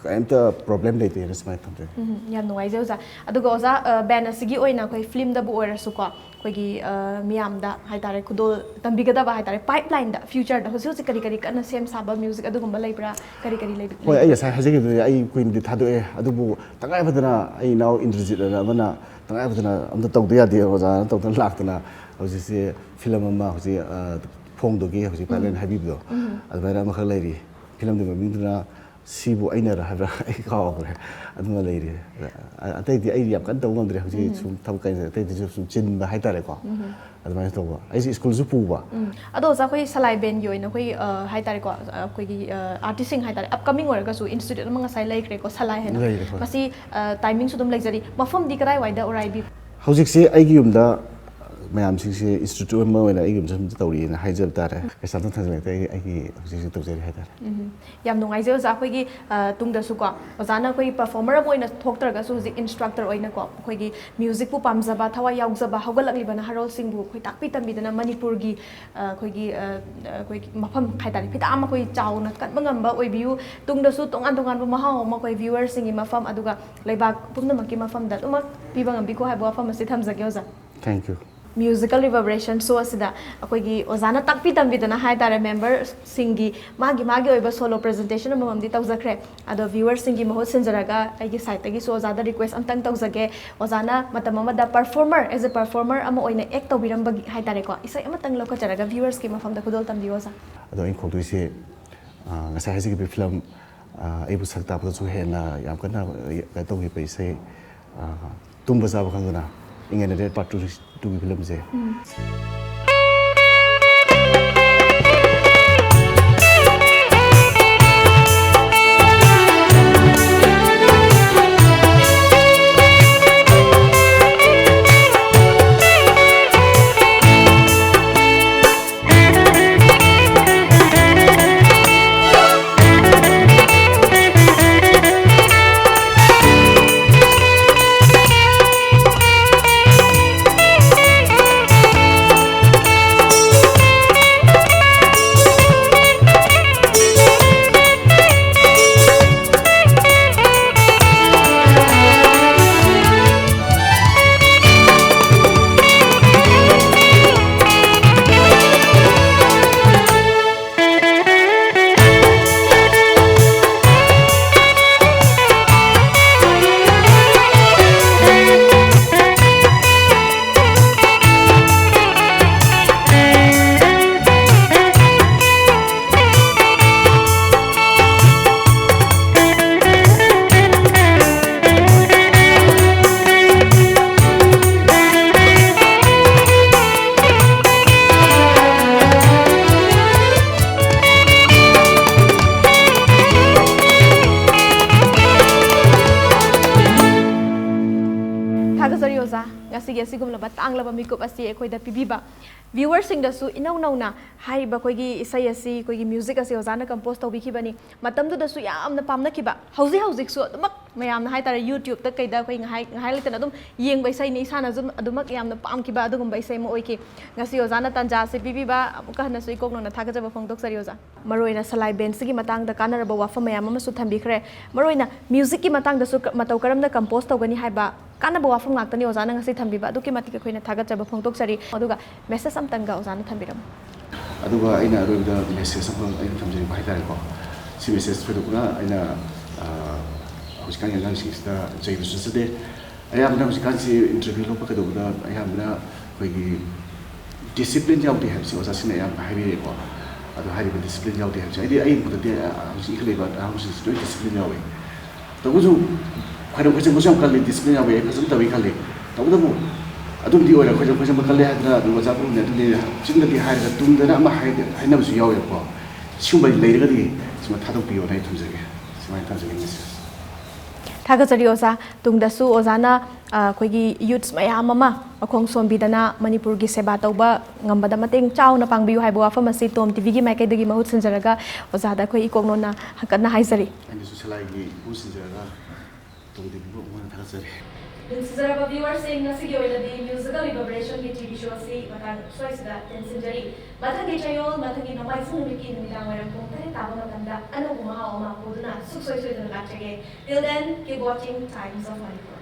ꯀꯔꯤꯝꯇ ꯄ꯭ꯔꯣꯕ꯭ꯂꯦꯝ ꯂꯩꯇꯦꯅ ꯁꯨꯃꯥꯏꯅ ꯊꯝꯖꯒꯦ꯫ ꯎꯝ, ꯌꯥꯝ ꯅꯨꯡꯉꯥꯏꯖꯩ ꯑꯣꯖꯥ꯫ ꯑꯗꯨꯒ ꯑꯣꯖꯥ, ꯑ, ꯕꯦꯟ ꯑꯁꯤꯒꯤ ꯑꯣꯏꯅ ꯑꯩꯈꯣꯏ ꯐꯤꯂꯝꯗꯕꯨ ꯑꯣꯏꯔꯁꯨꯀꯣ, ꯑꯩꯈꯣꯏꯒꯤ ꯑ, ꯃꯤꯌꯥꯝꯗ ꯍꯥꯏꯇꯥꯔꯦ, ꯈꯨꯗꯣꯜ ꯇꯝꯕꯤꯒꯗꯕ ꯍꯥꯏꯇꯥꯔꯦ, ꯄꯥꯏꯞ ꯂꯥꯏꯟꯗ, ꯐ꯭ꯌꯨꯆꯔꯗ ꯍꯧꯖꯤꯛ ꯍꯧꯖꯤꯛ ꯀꯔꯤ ꯀꯔꯤ ꯀꯟꯅ ꯁꯦꯝ ꯁꯥꯕ ꯃ꯭ꯌꯨꯖꯤꯛ ꯑꯗꯨꯒꯨꯝꯕ ꯂꯩꯕ꯭ꯔꯥ? ꯀꯔꯤ ꯀꯔꯤ ꯂꯩꯕ? ꯍꯣꯏ, ꯑꯩ ꯉꯁꯥꯏ ꯍꯥꯏꯖꯈꯤꯕꯗꯨꯗꯤ ꯑꯩ ꯀꯨꯏꯅꯗꯤ ꯊꯥꯗꯣꯛꯑꯦ, ꯑꯗꯨꯕꯨ ꯇꯉꯥꯏ ꯐꯗꯅ ꯑꯩ ꯏꯅꯥꯎ ꯏꯟꯗ꯭ꯔꯖꯤꯠ ꯑꯅ ꯑꯃꯅ ꯇꯉꯥꯏ ꯐꯗꯅ ꯑꯝꯇ ꯇꯧꯗ ꯌꯥꯗꯦ, ꯑꯣꯖꯥꯅ ꯇꯧꯗꯅ ꯂꯥꯛꯇꯅ ꯍꯧꯖꯤꯛꯁꯦ ꯐꯤꯂꯝ ꯑꯃ ꯍꯧꯖꯤꯛ ꯑ, ꯐꯣꯡꯗꯣꯛꯀꯦ, ꯍꯧꯖꯤꯛ ꯄꯥꯏꯞ ꯂꯥꯏꯟ ꯍꯥꯏꯕꯤꯕꯗꯣ, ꯑꯗꯨꯃꯥꯏꯅ ꯑꯃꯈꯛ ꯂꯩꯔꯤ꯫ ꯐꯤꯂꯝꯗꯨꯒꯤ ꯃꯃꯤꯡꯗꯨꯅ ꯁꯤꯕꯨ ꯑꯩꯅꯔ ꯍꯥꯏꯕ꯭ꯔꯥ? ꯑꯩ ꯀꯥꯎꯈ꯭ꯔꯦ꯫ ꯑꯗꯨꯃ ꯂꯩꯔꯤ꯫ ꯑ-, ꯑꯇꯩꯗꯤ ꯑꯩ ꯌꯥꯝ ꯀꯟꯅ ꯇꯧꯕ ꯉꯝꯗ꯭ꯔꯦ ꯍꯧꯖꯤꯛ, ꯁꯨꯝ ꯊꯕꯛ ꯀꯩ ꯑꯇꯩꯗꯁꯨ ꯁꯨꯝ ꯆꯤꯟꯕ ꯍꯥꯏꯇꯥꯔꯦꯀꯣ꯫ ꯑꯗꯨꯃꯥꯏꯅ ꯇꯧꯕ, ꯑꯩꯁꯦ ꯁ꯭ꯀꯨꯜꯁꯨ ꯄꯨꯕ꯫ ꯎꯝ꯫ ꯑꯗꯣ ꯑꯣꯖꯥ, ꯑꯩꯈꯣꯏ ꯁꯂꯥꯏ ꯕꯦꯟꯒꯤ ꯑꯣꯏꯅ ꯑꯩꯈꯣꯏ ꯑ, ꯍꯥꯏꯇꯥꯔꯦꯀꯣ, ꯑ, ꯑꯩꯈꯣꯏꯒꯤ ꯑꯥꯔꯇꯤꯁꯁꯤꯡ ꯍꯥꯏꯇꯥꯔꯦ, ꯑꯞꯀꯃꯤꯡ ꯑꯣꯏꯔꯒꯁꯨ ꯏꯟꯁꯇꯤꯇ꯭ꯌꯨꯠ ꯑꯃ ꯉꯁꯥꯏ ꯂꯩꯈ꯭ꯔꯦꯀꯣ, ꯁꯂꯥꯏ ꯍꯥꯏꯅ꯫ ꯂꯩꯔꯦ, ꯍꯣꯏ꯫ ꯃꯁꯤ ꯑ, ꯇꯥꯏꯃꯤꯡꯁꯨ ꯑꯗꯨꯝ ꯂꯩꯖꯔꯤ꯫ ꯃꯐꯝꯗꯤ ꯀꯗꯥꯏꯋꯥꯏꯗ, ꯎꯔꯥꯏꯕꯤ? ꯍꯧꯖꯤꯛꯁꯦ ꯑꯩꯒꯤ ꯌꯨꯝꯗ ꯃꯌꯥꯝꯁꯤꯡꯁꯦ ꯏꯟꯁꯇꯤꯇ꯭ꯌꯨꯠ ꯑꯃ ꯑꯣꯏꯅ ꯑꯩꯒꯤ ꯌꯨꯝꯗ ꯁꯨꯝ ꯇꯧꯔꯤꯑꯅ ꯍꯥꯏꯖꯕ ꯇꯥꯔꯦ꯫ ꯀꯩꯁꯥꯝꯊꯣꯡ ꯊꯥꯡꯖꯤꯡꯂꯩꯃꯔꯦꯟꯗ ꯑꯩ, ꯑꯩꯒꯤ ꯍꯧꯖꯤꯛ ꯍꯧꯖꯤꯛ ꯇꯧꯖꯔꯤ ꯍꯥꯏꯇꯥꯔꯦ꯫ ꯎꯝ꯫ ꯌꯥꯝ ꯅꯨꯡꯉꯥꯏꯖꯩ ꯑꯣꯖꯥ꯫ ꯑꯩꯈꯣꯏꯒꯤ ꯑ, ꯇꯨꯡꯗꯁꯨꯀꯣ, ꯑꯣꯖꯥꯅ ꯑꯩꯈꯣꯏꯒꯤ ꯄꯔꯐꯣꯔꯃꯔ ꯑꯃ ꯑꯣꯏꯅ ꯊꯣꯛꯇ꯭ꯔꯒꯁꯨ, ꯍꯧꯖꯤꯛ ꯏꯟꯁꯇ꯭ꯔꯛꯇꯔ ꯑꯣꯏꯅꯀꯣ, ꯑꯩꯈꯣꯏꯒꯤ ꯃ꯭ꯌꯨꯖꯤꯛꯄꯨ ꯄꯥꯝꯖꯕ, ꯊꯋꯥꯏ ꯌꯥꯎꯖꯕ ꯍꯧꯒꯠꯂꯛꯂꯤꯕ ꯅꯍꯥꯔꯣꯜꯁꯤꯡꯕꯨ ꯑꯩꯈꯣꯏ ꯇꯥꯛꯄꯤ ꯇꯝꯕꯤꯗꯅ ꯃꯅꯤꯄꯨꯔꯒꯤ ꯑ, ꯑꯩꯈꯣꯏꯒꯤ ꯑ, ꯑꯩꯈꯣꯏꯒꯤ ꯃꯐꯝ ꯍꯥꯏꯇꯥꯔꯦ, ꯐꯤꯗꯥ ꯑꯃ ꯑꯩꯈꯣꯏ ꯆꯥꯎꯅ ꯀꯟꯕ ꯉꯝꯕ ꯑꯣꯏꯕꯤꯌꯨ꯫ ꯇꯨꯡꯗꯁꯨ ꯇꯣꯉꯥꯟ ꯇꯣꯉꯥꯟꯕ ꯃꯍꯥꯎ ꯑꯃ ꯑꯩꯈꯣꯏ ꯚ꯭ꯌꯨꯋꯔꯁꯤꯡꯒꯤ ꯃꯐꯝ, ꯑꯗꯨꯒ ꯂꯩꯕꯥꯛ ꯄꯨꯝꯅꯃꯛꯀꯤ ꯃꯐꯝꯗ ꯑꯗꯨꯃꯛ ꯄꯤꯕ ꯉꯝꯕꯤꯀꯣ ꯍꯥꯏꯕ ꯋꯥꯐꯝ ꯑꯁꯤ ꯊꯝꯖꯒꯦ ꯑꯣꯖꯥ꯫ Thank you. ꯃ꯭ꯌꯨꯖꯤꯀꯦꯜ ꯔꯤꯚꯔꯕꯔꯦꯁꯟ ꯁꯣ ꯑꯁꯤꯗ ꯑꯩꯈꯣꯏꯒꯤ ꯑꯣꯖꯥꯅ ꯇꯥꯛꯄꯤ ꯇꯝꯕꯤꯗꯅ ꯍꯥꯏꯇꯥꯔꯦ, ꯃꯦꯝꯕꯔꯁꯤꯡꯒꯤ ꯃꯥꯒꯤ ꯃꯥꯒꯤ ꯑꯣꯏꯕ ꯁꯣꯂꯣ ꯄ꯭ꯔꯖꯦꯟꯇꯦꯁꯟ ꯑꯃꯃꯝꯗꯤ ꯇꯧꯖꯈ꯭ꯔꯦ꯫ ꯑꯗꯣ ꯚ꯭ꯌꯨꯋꯔꯁꯤꯡꯒꯤ ꯃꯍꯨꯠ ꯁꯤꯟꯖꯔꯒ ꯑꯩꯒꯤ ꯁꯥꯏꯠꯇꯒꯤꯁꯨ ꯑꯣꯖꯥꯗ ꯔꯤꯀ꯭ꯋꯦꯁ ꯑꯝꯇꯪ ꯇꯧꯖꯒꯦ꯫ ꯑꯣꯖꯥꯅ ꯃꯇꯝ ꯑꯃꯗ ꯄꯔꯐꯣꯔꯃꯔ, as a performer ꯑꯃ ꯑꯣꯏꯅ ꯑꯦꯛ ꯇꯧꯕꯤꯔꯝꯕꯒꯤ ꯍꯥꯏꯇꯥꯔꯦꯀꯣ, ꯏꯁꯩ ꯑꯃꯇꯪ ꯂꯧꯈꯠꯆꯔꯒ ꯚ꯭ꯌꯨꯋꯔꯁꯀꯤ ꯃꯐꯝꯗ ꯈꯨꯗꯣꯜ ꯇꯝꯕꯤꯌꯨ ꯑꯣꯖꯥ꯫ ꯑꯗꯣ ꯑꯩꯅ ꯈꯣꯡꯗꯣꯏꯁꯦ, ꯑ, ꯉꯁꯥꯏ ꯍꯥꯏꯖꯈꯤꯕ ꯐꯤꯂꯝ, ꯑ, ꯑꯩꯕꯨ ꯁꯛ ꯇꯥꯛꯄꯗꯁꯨ ꯍꯦꯟꯅ ꯌꯥꯝ ꯀꯟꯅ ꯀꯩꯅꯣ ꯇꯧꯈꯤꯕ ꯏꯁꯩ, ꯑ, ꯇꯨꯝꯕ ꯆꯥꯕ ꯈꯪꯗꯅ, ꯏꯪ ꯑꯦꯟ ꯗꯦꯠ ꯄꯥꯔꯠ ꯇꯨ, ꯇꯨꯒꯤ ꯐꯤꯂꯝꯁꯦ꯫ ꯑꯁꯤꯒꯨꯝꯂꯕ ꯇꯥꯡꯂꯕ ꯃꯤꯀꯨꯞ ꯑꯁꯤ ꯑꯩꯈꯣꯏꯗ ꯄꯤꯕꯤꯕ꯫ ꯚ꯭ꯌꯨꯋꯔꯁꯤꯡꯗꯁꯨ ꯏꯅꯧ ꯅꯧꯅ ꯍꯥꯏꯔꯤꯕ ꯑꯩꯈꯣꯏꯒꯤ ꯏꯁꯩ ꯑꯁꯤ, ꯑꯩꯈꯣꯏꯒꯤ ꯃ꯭ꯌꯨꯖꯤꯛ ꯑꯁꯤ ꯑꯣꯖꯥꯅ ꯀꯝꯄꯣꯖ ꯇꯧꯕꯤꯈꯤꯕꯅꯤ꯫ ꯃꯇꯝꯗꯨꯗꯁꯨ ꯌꯥꯝꯅ ꯄꯥꯝꯅꯈꯤꯕ, ꯍꯧꯖꯤꯛ ꯍꯧꯖꯤꯛꯁꯨ ꯑꯗꯨꯃꯛ ꯃꯌꯥꯝꯅ ꯍꯥꯏꯇꯥꯔꯦ, ꯌꯨꯇ꯭ꯌꯨꯕꯇ ꯀꯩꯗ ꯑꯩꯈꯣꯏ ꯉꯥꯏꯍꯥꯛ ꯉꯥꯏꯍꯥꯛ ꯂꯩꯇꯅ ꯑꯗꯨꯝ ꯌꯦꯡꯕ ꯏꯁꯩꯅꯤ꯫ ꯏꯁꯥꯅꯁꯨ ꯑꯗꯨꯃꯛ ꯌꯥꯝꯅ ꯄꯥꯝꯈꯤꯕ ꯑꯗꯨꯒꯨꯝꯕ ꯏꯁꯩ ꯑꯃ ꯑꯣꯏꯈꯤ꯫ ꯉꯁꯤ ꯑꯣꯖꯥꯅ ꯇꯥꯟꯖꯥ ꯑꯁꯤ ꯄꯤꯕꯤꯕ ꯑꯃꯨꯛꯀ ꯍꯟꯅꯁꯨ ꯏꯀꯣꯛ ꯅꯧꯅ ꯊꯥꯒꯠꯆꯕ ꯐꯣꯡꯗꯣꯛꯆꯔꯤ ꯑꯣꯖꯥ꯫ ꯃꯔꯨꯑꯣꯏꯅ ꯁꯂꯥꯏ ꯕꯦꯟꯁꯤꯒꯤ ꯃꯇꯥꯡꯗ ꯀꯥꯟꯅꯔꯕ ꯋꯥꯐꯝ ꯃꯌꯥꯝ ꯑꯃꯁꯨ ꯊꯝꯕꯤꯈ꯭ꯔꯦ꯫ ꯃꯔꯨꯑꯣꯏꯅ ꯃ꯭ꯌꯨꯖꯤꯛꯀꯤ ꯃꯇꯥꯡꯗꯁꯨ ꯀ-, ꯃꯇꯧ ꯀꯔꯝꯅ ꯀꯝꯄꯣꯖ ꯇꯧꯒꯅꯤ ꯍꯥꯏꯕ ꯀꯥꯟꯅꯕ ꯋꯥꯐꯝ ꯉꯥꯛꯇꯅꯤ ꯑꯣꯖꯥꯅ ꯉꯁꯤ ꯊꯝꯕꯤꯕ꯫ ꯑꯗꯨꯛꯀꯤ ꯃꯇꯤꯛ ꯑꯩꯈꯣꯏꯅ ꯊꯥꯒꯠꯆꯕ ꯐꯣꯡꯗꯣꯛꯆꯔꯤ꯫ ꯑꯗꯨꯒ ꯃꯦꯁꯦꯖ ꯑꯝꯇꯪꯒ ꯑꯣꯖꯥꯅ ꯊꯝꯕꯤꯔꯝꯃꯨ꯫ ꯑꯗꯨꯒ ꯑꯩꯅ ꯑꯔꯣꯏꯕꯗ ꯃꯦꯁꯦꯖ ꯑꯃꯈꯛ ꯑꯩꯅ ꯊꯝꯖꯅꯤꯡꯕ ꯍꯥꯏꯇꯥꯔꯦꯀꯣ꯫ ꯁꯤ ꯃꯦꯁꯦꯖ ꯊꯣꯏꯗꯣꯛꯅ ꯑꯩꯅ, ꯑ, ꯍꯧꯖꯤꯛꯀꯥꯟꯒꯤ ꯑꯉꯥꯡꯁꯤꯡꯁꯤꯗ ꯆꯩꯕꯁꯨ ꯅꯠꯆꯗꯦ꯫ ꯑꯌꯥꯝꯕꯅ ꯍꯧꯖꯤꯛꯀꯥꯟꯁꯤ ꯏꯟꯇꯔꯚ꯭ꯌꯨ ꯂꯧꯕ ꯀꯩꯗꯧꯕꯗ ꯑꯌꯥꯝꯕꯅ ꯑꯩꯈꯣꯏꯒꯤ ꯗꯤꯁꯤꯄ꯭ꯂꯤꯟ ꯌꯥꯎꯗꯦ ꯍꯥꯏꯕꯁꯤ ꯑꯣꯖꯥꯁꯤꯡꯅ ꯑꯌꯥꯝꯕ ꯍꯥꯏꯕꯤꯔꯛꯑꯦꯀꯣ꯫ ꯑꯗꯣ ꯍꯥꯏꯔꯤꯕ ꯗꯤꯁꯤꯄ꯭ꯂꯤꯟ ꯌꯥꯎꯗꯦ ꯍꯥꯏꯕꯁꯦ, ꯍꯥꯏꯗꯤ ꯑꯩ ꯃꯣꯠꯇꯗꯤ, ꯑ, ꯍꯧꯖꯤꯛ ꯏꯟꯈꯠꯂꯛꯏꯕ ꯑꯉꯥꯡꯁꯤꯡꯁꯤ ꯂꯣꯏ ꯗꯤꯁꯤꯄ꯭ꯂꯤꯟ ꯌꯥꯎꯋꯦ꯫ ꯇꯧꯕꯁꯨ ꯈꯣꯏꯔꯝ ꯈꯣꯏꯖꯟꯕꯁꯨ ꯌꯥꯝ ꯀꯜꯂꯤ, ꯗꯤꯁꯤꯄ꯭ꯂꯤꯟ ꯌꯥꯎꯋꯦ, ꯑꯩ ꯐꯖꯅ ꯇꯧꯏ ꯈꯜꯂꯤ꯫ ꯇꯧꯕꯇꯕꯨ ꯑꯗꯨꯝꯗꯤ ꯑꯣꯏꯔꯦ, ꯈꯣꯏꯔꯝ ꯈꯣꯏꯖꯟꯕ ꯀꯜꯂꯦ ꯍꯥꯏꯗꯅ ꯑꯗꯨꯝ ꯑꯣꯖꯥ ꯄꯨꯝꯅꯃꯛ ꯑꯗꯨꯅꯤ ꯆꯤꯟꯗꯗꯤ ꯍꯥꯏꯔꯒ ꯇꯨꯡꯗꯅ ꯑꯃ ꯍꯥꯏ-, ꯍꯥꯏꯅꯕꯁꯨ ꯌꯥꯎꯋꯦꯕꯀꯣ꯫ ꯁꯤꯒꯨꯝꯕ ꯂꯩꯔꯒꯗꯤ ꯁꯤꯃ ꯊꯥꯗꯣꯛꯄꯤꯌꯣꯅ ꯑꯩ ꯊꯝꯖꯒꯦ꯫ ꯁꯨꯃꯥꯏꯅ ꯊꯝꯖꯒꯦ ꯃꯦꯁꯦꯖ꯫ ꯊꯥꯒꯠꯆꯔꯤ ꯑꯣꯖꯥ꯫ ꯇꯨꯡꯗꯁꯨ ꯑꯣꯖꯥꯅ, ꯑ, ꯑꯩꯈꯣꯏꯒꯤ ꯌꯨꯠꯁ ꯃꯌꯥꯝ ꯑꯃ ꯃꯈꯣꯡ ꯁꯣꯝꯕꯤꯗꯅ ꯃꯅꯤꯄꯨꯔꯒꯤ ꯁꯦꯕꯥ ꯇꯧꯕ ꯉꯝꯕꯗ ꯃꯇꯦꯡ ꯆꯥꯎꯅ ꯄꯥꯡꯕꯤꯌꯨ ꯍꯥꯏꯕ ꯋꯥꯐꯝ ꯑꯁꯤ ꯇꯣꯝ ꯇꯤꯚꯤꯒꯤ ꯃꯥꯏꯀꯩꯗꯒꯤ ꯃꯍꯨꯠ ꯁꯤꯟꯖꯔꯒ ꯑꯣꯖꯥꯗ ꯑꯩꯈꯣꯏ ꯏꯀꯣꯛ ꯅꯧꯅ ꯍꯟꯀꯠꯅ ꯍꯥꯏꯖꯔꯤ꯫ ꯑꯩꯅꯁꯨ ꯁꯂꯥꯏꯒꯤ ꯃꯍꯨꯠ ꯁꯤꯟꯖꯔꯒ ꯇꯣꯝ ꯇꯤꯚꯤꯕꯨ ꯑꯃꯨꯛ ꯍꯟꯅ ꯊꯥꯒꯠꯆꯔꯤ꯫ ꯅꯨꯡꯁꯤꯖꯔꯕ ꯚ꯭ꯌꯨꯋꯔꯁꯤꯡ, ꯉꯁꯤꯒꯤ ꯑꯣꯏꯅꯗꯤ ꯃ꯭ꯌꯨꯖꯤꯀꯦꯜ ꯔꯤꯚꯔꯕꯔꯦꯁꯟꯒꯤ ꯇꯤꯚꯤ ꯁꯣ ꯑꯁꯤ ꯃꯇꯥꯡ ꯁ꯭ꯋꯥꯏꯁꯤꯗ ꯇꯦꯟꯁꯤꯟꯖꯔꯤ꯫ ꯃꯊꯪꯒꯤ ꯆꯌꯣꯜ, ꯃꯊꯪꯒꯤ ꯅꯣꯡꯃꯥꯏꯖꯤꯡ ꯅꯨꯃꯤꯠꯀꯤ ꯅꯨꯃꯤꯗꯥꯡ ꯋꯥꯏꯔꯝ ꯄꯨꯡ ꯇꯔꯦꯠ ꯇꯥꯕ ꯃꯇꯝꯗ ꯑꯅꯧꯕ ꯃꯍꯥꯎ ꯑꯃ ꯄꯨꯗꯨꯅ ꯁꯨꯡꯁꯣꯏ ꯁꯣꯏꯗꯅ ꯂꯥꯛꯆꯒꯦ꯫ Till then, keep watching Times of Manipur.